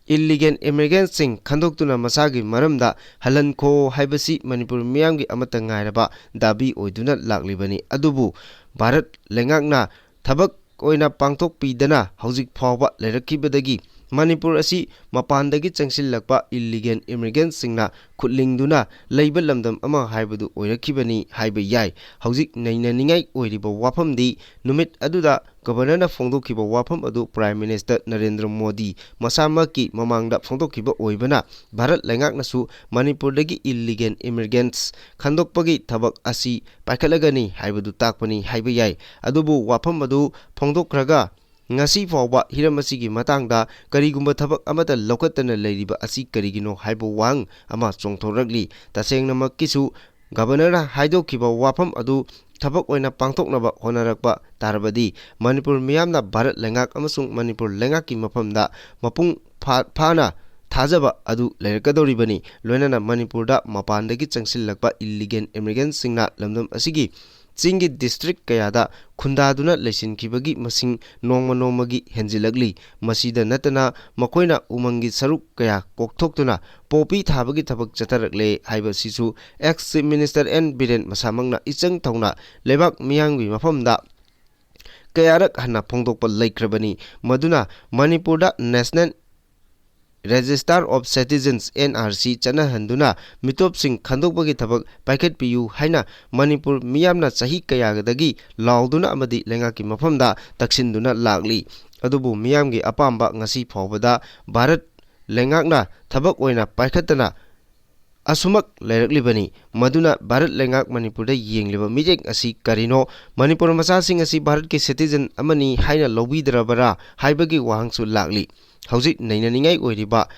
illegal immigrantꯁꯤꯡ ꯈꯟꯗꯣꯛꯇꯨꯅ ꯃꯁꯥꯒꯤ ꯃꯔꯝꯗ ꯍꯜꯍꯟꯈꯣ ꯍꯥꯏꯕꯁꯤ ꯃꯅꯤꯄꯨꯔ ꯃꯤꯌꯥꯝꯒꯤ ꯑꯃꯠꯇ ꯉꯥꯏꯔꯕ ꯗꯥꯕꯤ ꯑꯣꯏꯗꯨꯅ ꯂꯥꯛꯂꯤꯕꯅꯤ꯫ ꯑꯗꯨꯕꯨ ꯚꯥꯔꯠ ꯂꯩꯉꯥꯛꯅ ꯊꯕꯛ ꯑꯣꯏꯅ ꯄꯥꯡꯊꯣꯛꯄꯤꯗꯅ ꯍꯧꯖꯤꯛ ꯐꯥꯎꯕ ꯂꯩꯔꯛꯈꯤꯕꯗꯒꯤ ꯃꯅꯤꯄꯨꯔ ꯑꯁꯤ ꯃꯄꯥꯟꯗꯒꯤ ꯆꯪꯁꯤꯜꯂꯛꯄ illegal immigrantꯁꯤꯡꯅ ꯈꯨꯠꯂꯤꯡꯗꯨꯅ ꯂꯩꯕ ꯂꯝꯗꯝ ꯑꯃ ꯍꯥꯏꯕꯗꯨ ꯑꯣꯏꯔꯛꯈꯤꯕꯅꯤ ꯍꯥꯏꯕ ꯌꯥꯏ꯫ ꯍꯧꯖꯤꯛ ꯅꯩꯅꯅꯤꯡꯉꯥꯏ ꯑꯣꯏꯔꯤꯕ ꯋꯥꯐꯝꯗꯤ, ꯅꯨꯃꯤꯠ ꯑꯗꯨꯗ Governorꯅ ꯐꯣꯡꯗꯣꯛꯈꯤꯕ ꯋꯥꯐꯝ ꯑꯗꯨ Prime Minister ꯅꯔꯦꯟꯗ꯭ꯔ ꯃꯣꯗꯤ ꯃꯁꯥꯃꯛꯀꯤ ꯃꯃꯥꯡꯗ ꯐꯣꯡꯗꯣꯛꯈꯤꯕ ꯑꯣꯏꯕꯅ, ꯚꯥꯔꯠ ꯂꯩꯉꯥꯛꯅꯁꯨ ꯃꯅꯤꯄꯨꯔꯗꯒꯤ illegal immigrants ꯈꯟꯗꯣꯛꯄꯒꯤ ꯊꯕꯛ ꯑꯁꯤ ꯄꯥꯏꯈꯠꯂꯒꯅꯤ ꯍꯥꯏꯕꯗꯨ ꯇꯥꯛꯄꯅꯤ ꯍꯥꯏꯕ ꯌꯥꯏ꯫ ꯑꯗꯨꯕꯨ ꯋꯥꯐꯝ ꯑꯗꯨ ꯐꯣꯡꯗꯣꯛꯈ꯭ꯔꯒ ꯉꯁꯤ ꯐꯥꯎꯕ ꯍꯤꯔꯝ ꯑꯁꯤꯒꯤ ꯃꯇꯥꯡꯗ ꯀꯔꯤꯒꯨꯝꯕ ꯊꯕꯛ ꯑꯃꯠꯇ ꯂꯧꯈꯠꯇꯅ ꯂꯩꯔꯤꯕ ꯑꯁꯤ ꯀꯔꯤꯒꯤꯅꯣ ꯍꯥꯏꯕ ꯋꯥꯍꯪ ꯑꯃ ꯆꯣꯡꯊꯣꯔꯛꯂꯤ꯫ ꯇꯁꯦꯡꯅꯃꯛꯀꯤꯁꯨ Governorꯅ ꯍꯥꯏꯗꯣꯛꯈꯤꯕ ꯋꯥꯐꯝ ꯑꯗꯨ ꯊꯕꯛ ꯑꯣꯏꯅ ꯄꯥꯡꯊꯣꯛꯅꯕ ꯍꯣꯠꯅꯔꯛꯄ ꯇꯥꯔꯕꯗꯤ, ꯃꯅꯤꯄꯨꯔ ꯃꯤꯌꯥꯝꯅ ꯚꯥꯔꯠ ꯂꯩꯉꯥꯛ ꯑꯃꯁꯨꯡ ꯃꯅꯤꯄꯨꯔ ꯂꯩꯉꯥꯛꯀꯤ ꯃꯐꯝꯗ ꯃꯄꯨꯡ ꯐꯥ-, ꯐꯥꯅ ꯊꯥꯖꯕ ꯑꯗꯨ ꯂꯩꯔꯛꯀꯗꯧꯔꯤꯕꯅꯤ꯫ ꯂꯣꯏꯅꯅ ꯃꯅꯤꯄꯨꯔꯗ ꯃꯄꯥꯟꯗꯒꯤ ꯆꯪꯁꯤꯜꯂꯛꯄ illegal immigrantꯁꯤꯡꯅ ꯂꯝꯗꯝ ꯑꯁꯤꯒꯤ ꯆꯤꯡꯒꯤ district ꯀꯌꯥꯗ ꯈꯨꯟꯗꯥꯗꯨꯅ ꯂꯩꯁꯤꯟꯈꯤꯕꯒꯤ ꯃꯁꯤꯡ ꯅꯣꯡꯃ ꯅꯣꯡꯃꯒꯤ ꯍꯦꯟꯖꯤꯜꯂꯛꯂꯤ꯫ ꯃꯁꯤꯗ ꯅꯠꯇꯅ ꯃꯈꯣꯏꯅ ꯎꯃꯪꯒꯤ ꯁꯔꯨꯛ ꯀꯌꯥ ꯀꯣꯛꯊꯣꯛꯇꯨꯅ ꯄꯣꯄꯤ ꯊꯥꯕꯒꯤ ꯊꯕꯛ ꯆꯠꯊꯔꯛꯂꯦ ꯍꯥꯏꯕꯁꯤꯁꯨ ex Chief Minister N Biren ꯃꯁꯥꯃꯛꯅ ꯏꯆꯪ ꯊꯧꯅ ꯂꯩꯕꯥꯛ ꯃꯤꯌꯥꯝꯒꯤ ꯃꯐꯝꯗ ꯀꯌꯥꯔꯛ ꯍꯟꯅ ꯐꯣꯡꯗꯣꯛꯄ ꯂꯩꯈ꯭ꯔꯕꯅꯤ꯫ ꯃꯗꯨꯅ ꯃꯅꯤꯄꯨꯔꯗ National Register of Citizens, N R C, ꯆꯠꯅꯍꯟꯗꯨꯅ ꯃꯤꯇꯣꯞꯁꯤꯡ ꯈꯟꯗꯣꯛꯄꯒꯤ ꯊꯕꯛ ꯄꯥꯏꯈꯠꯄꯤꯌꯨ ꯍꯥꯏꯅ ꯃꯅꯤꯄꯨꯔ ꯃꯤꯌꯥꯝꯅ ꯆꯍꯤ ꯀꯌꯥꯗꯒꯤ ꯂꯥꯎꯗꯨꯅ ꯑꯃꯗꯤ ꯂꯩꯉꯥꯛꯀꯤ ꯃꯐꯝꯗ ꯇꯛꯁꯤꯟꯗꯨꯅ ꯂꯥꯛꯂꯤ꯫ ꯑꯗꯨꯕꯨ ꯃꯤꯌꯥꯝꯒꯤ ꯑꯄꯥꯝꯕ ꯉꯁꯤ ꯐꯥꯎꯕꯗ ꯚꯥꯔꯠ ꯂꯩꯉꯥꯛꯅ ꯊꯕꯛ ꯑꯣꯏꯅ ꯄꯥꯏꯈꯠꯇꯅ ꯑꯁꯨꯃꯛ ꯂꯩꯔꯛꯂꯤꯕꯅꯤ꯫ ꯃꯗꯨꯅ ꯚꯥꯔꯠ ꯂꯩꯉꯥꯛ ꯃꯅꯤꯄꯨꯔꯗ ꯌꯦꯡꯂꯤꯕ ꯃꯤꯠꯌꯦꯡ ꯑꯁꯤ ꯀꯔꯤꯅꯣ? ꯃꯅꯤꯄꯨꯔ ꯃꯆꯥꯁꯤꯡ ꯑꯁꯤ ꯚꯥꯔꯠꯀꯤ citizen ꯑꯃꯅꯤ ꯍꯥꯏꯅ ꯂꯧꯕꯤꯗ꯭ꯔꯕꯔꯥ ꯍꯥꯏꯕꯒꯤ ꯋꯥꯍꯪꯁꯨ ꯂꯥꯛꯂꯤ꯫ ꯍꯧꯖꯤꯛ ꯅꯩꯅꯅꯤꯡꯉꯥꯏ ꯑꯣꯏꯔꯤꯕ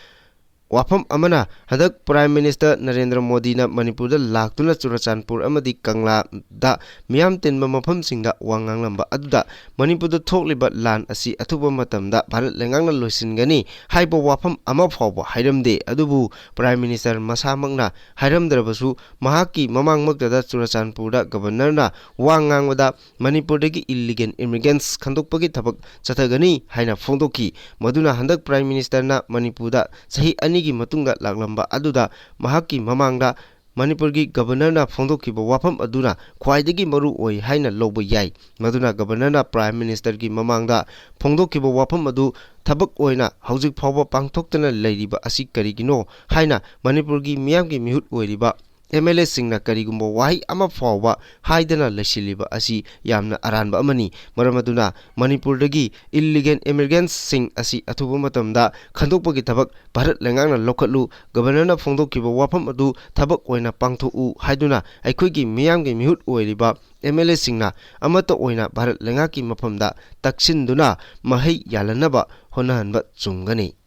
ꯋꯥꯐꯝ ꯑꯃꯅ, ꯍꯟꯗꯛ Prime Minister ꯅꯔꯦꯟꯗ꯭ꯔ ꯃꯣꯗꯤꯅ ꯃꯅꯤꯄꯨꯔꯗ ꯂꯥꯛꯇꯨꯅ ꯆꯨꯔꯆꯥꯟꯄꯨꯔ ꯑꯃꯗꯤ ꯀꯪꯂꯥꯗ ꯃꯤꯌꯥꯝ ꯇꯤꯟꯕ ꯃꯐꯝꯁꯤꯡꯗ ꯋꯥ ꯉꯥꯡꯂꯝꯕ ꯑꯗꯨꯗ ꯃꯅꯤꯄꯨꯔꯗ ꯊꯣꯛꯂꯤꯕ ꯂꯥꯟ ꯑꯁꯤ ꯑꯊꯨꯕ ꯃꯇꯝꯗ ꯚꯥꯔꯠ ꯂꯩꯉꯥꯛꯅ ꯂꯣꯏꯁꯤꯟꯒꯅꯤ ꯍꯥꯏꯕ ꯋꯥꯐꯝ ꯑꯃ ꯐꯥꯎꯕ ꯍꯥꯏꯔꯝꯗꯦ꯫ ꯑꯗꯨꯕꯨ Prime Minister ꯃꯁꯥꯃꯛꯅ ꯍꯥꯏꯔꯝꯗ꯭ꯔꯕꯁꯨ, ꯃꯍꯥꯛꯀꯤ ꯃꯃꯥꯡꯃꯛꯇꯗ ꯆꯨꯔꯆꯥꯟꯄꯨꯔꯗ Governorꯅ ꯋꯥ ꯉꯥꯡꯕꯗ ꯃꯅꯤꯄꯨꯔꯗꯒꯤ illegal immigrants ꯈꯟꯗꯣꯛꯄꯒꯤ ꯊꯕꯛ ꯆꯠꯊꯒꯅꯤ ꯍꯥꯏꯅ ꯐꯣꯡꯗꯣꯛꯈꯤ꯫ ꯃꯗꯨꯅ ꯍꯟꯗꯛ Prime Ministerꯅ ꯃꯅꯤꯄꯨꯔꯗ ꯆꯍꯤ ꯑꯅꯤꯒꯤ ꯃꯇꯨꯡꯗ ꯂꯥꯛꯂꯝꯕ ꯑꯗꯨꯗ ꯃꯍꯥꯛꯀꯤ ꯃꯃꯥꯡꯗ ꯃꯅꯤꯄꯨꯔꯒꯤ Governorꯅ ꯐꯣꯡꯗꯣꯛꯈꯤꯕ ꯋꯥꯐꯝ ꯑꯗꯨꯅ ꯈ꯭ꯋꯥꯏꯗꯒꯤ ꯃꯔꯨ ꯑꯣꯏ ꯍꯥꯏꯅ ꯂꯧꯕ ꯌꯥꯏ꯫ ꯃꯗꯨꯅ Governorꯅ Prime Ministerꯒꯤ ꯃꯃꯥꯡꯗ ꯐꯣꯡꯗꯣꯛꯈꯤꯕ ꯋꯥꯐꯝ ꯑꯗꯨ ꯊꯕꯛ ꯑꯣꯏꯅ ꯍꯧꯖꯤꯛ ꯐꯥꯎꯕ ꯄꯥꯡꯊꯣꯛꯇꯅ ꯂꯩꯔꯤꯕ ꯑꯁꯤ ꯀꯔꯤꯒꯤꯅꯣ ꯍꯥꯏꯅ ꯃꯅꯤꯄꯨꯔꯒꯤ ꯃꯤꯌꯥꯝꯒꯤ ꯃꯤꯍꯨꯠ ꯑꯣꯏꯔꯤꯕ M L Aꯁꯤꯡꯅ ꯀꯔꯤꯒꯨꯝꯕ ꯋꯥꯍꯩ ꯑꯃ ꯐꯥꯎꯕ ꯍꯥꯏꯗꯅ ꯂꯩꯁꯤꯜꯂꯤꯕ ꯑꯁꯤ ꯌꯥꯝꯅ ꯑꯔꯥꯟꯕ ꯑꯃꯅꯤ꯫ ꯃꯔꯝ ꯑꯗꯨꯅ ꯃꯅꯤꯄꯨꯔꯗꯒꯤ illegal immigrantꯁꯤꯡ ꯑꯁꯤ ꯑꯊꯨꯕ ꯃꯇꯝꯗ ꯈꯟꯗꯣꯛꯄꯒꯤ ꯊꯕꯛ ꯚꯥꯔꯠ ꯂꯩꯉꯥꯛꯅ ꯂꯧꯈꯠꯂꯨ, Governorꯅ ꯐꯣꯡꯗꯣꯛꯈꯤꯕ ꯋꯥꯐꯝ ꯑꯗꯨ ꯊꯕꯛ ꯑꯣꯏꯅ ꯄꯥꯡꯊꯣꯛꯎ ꯍꯥꯏꯗꯨꯅ ꯑꯩꯈꯣꯏꯒꯤ ꯃꯤꯌꯥꯝꯒꯤ ꯃꯤꯍꯨꯠ ꯑꯣꯏꯔꯤꯕ M L Aꯁꯤꯡꯅ ꯑꯃꯠꯇ ꯑꯣꯏꯅ ꯚꯥꯔꯠ ꯂꯩꯉꯥꯛꯀꯤ ꯃꯐꯝꯗ ꯇꯛꯁꯤꯟꯗꯨꯅ ꯃꯍꯩ ꯌꯥꯜꯍꯟꯅꯕ ꯍꯣꯠꯅꯍꯟꯕ ꯆꯨꯝꯒꯅꯤ꯫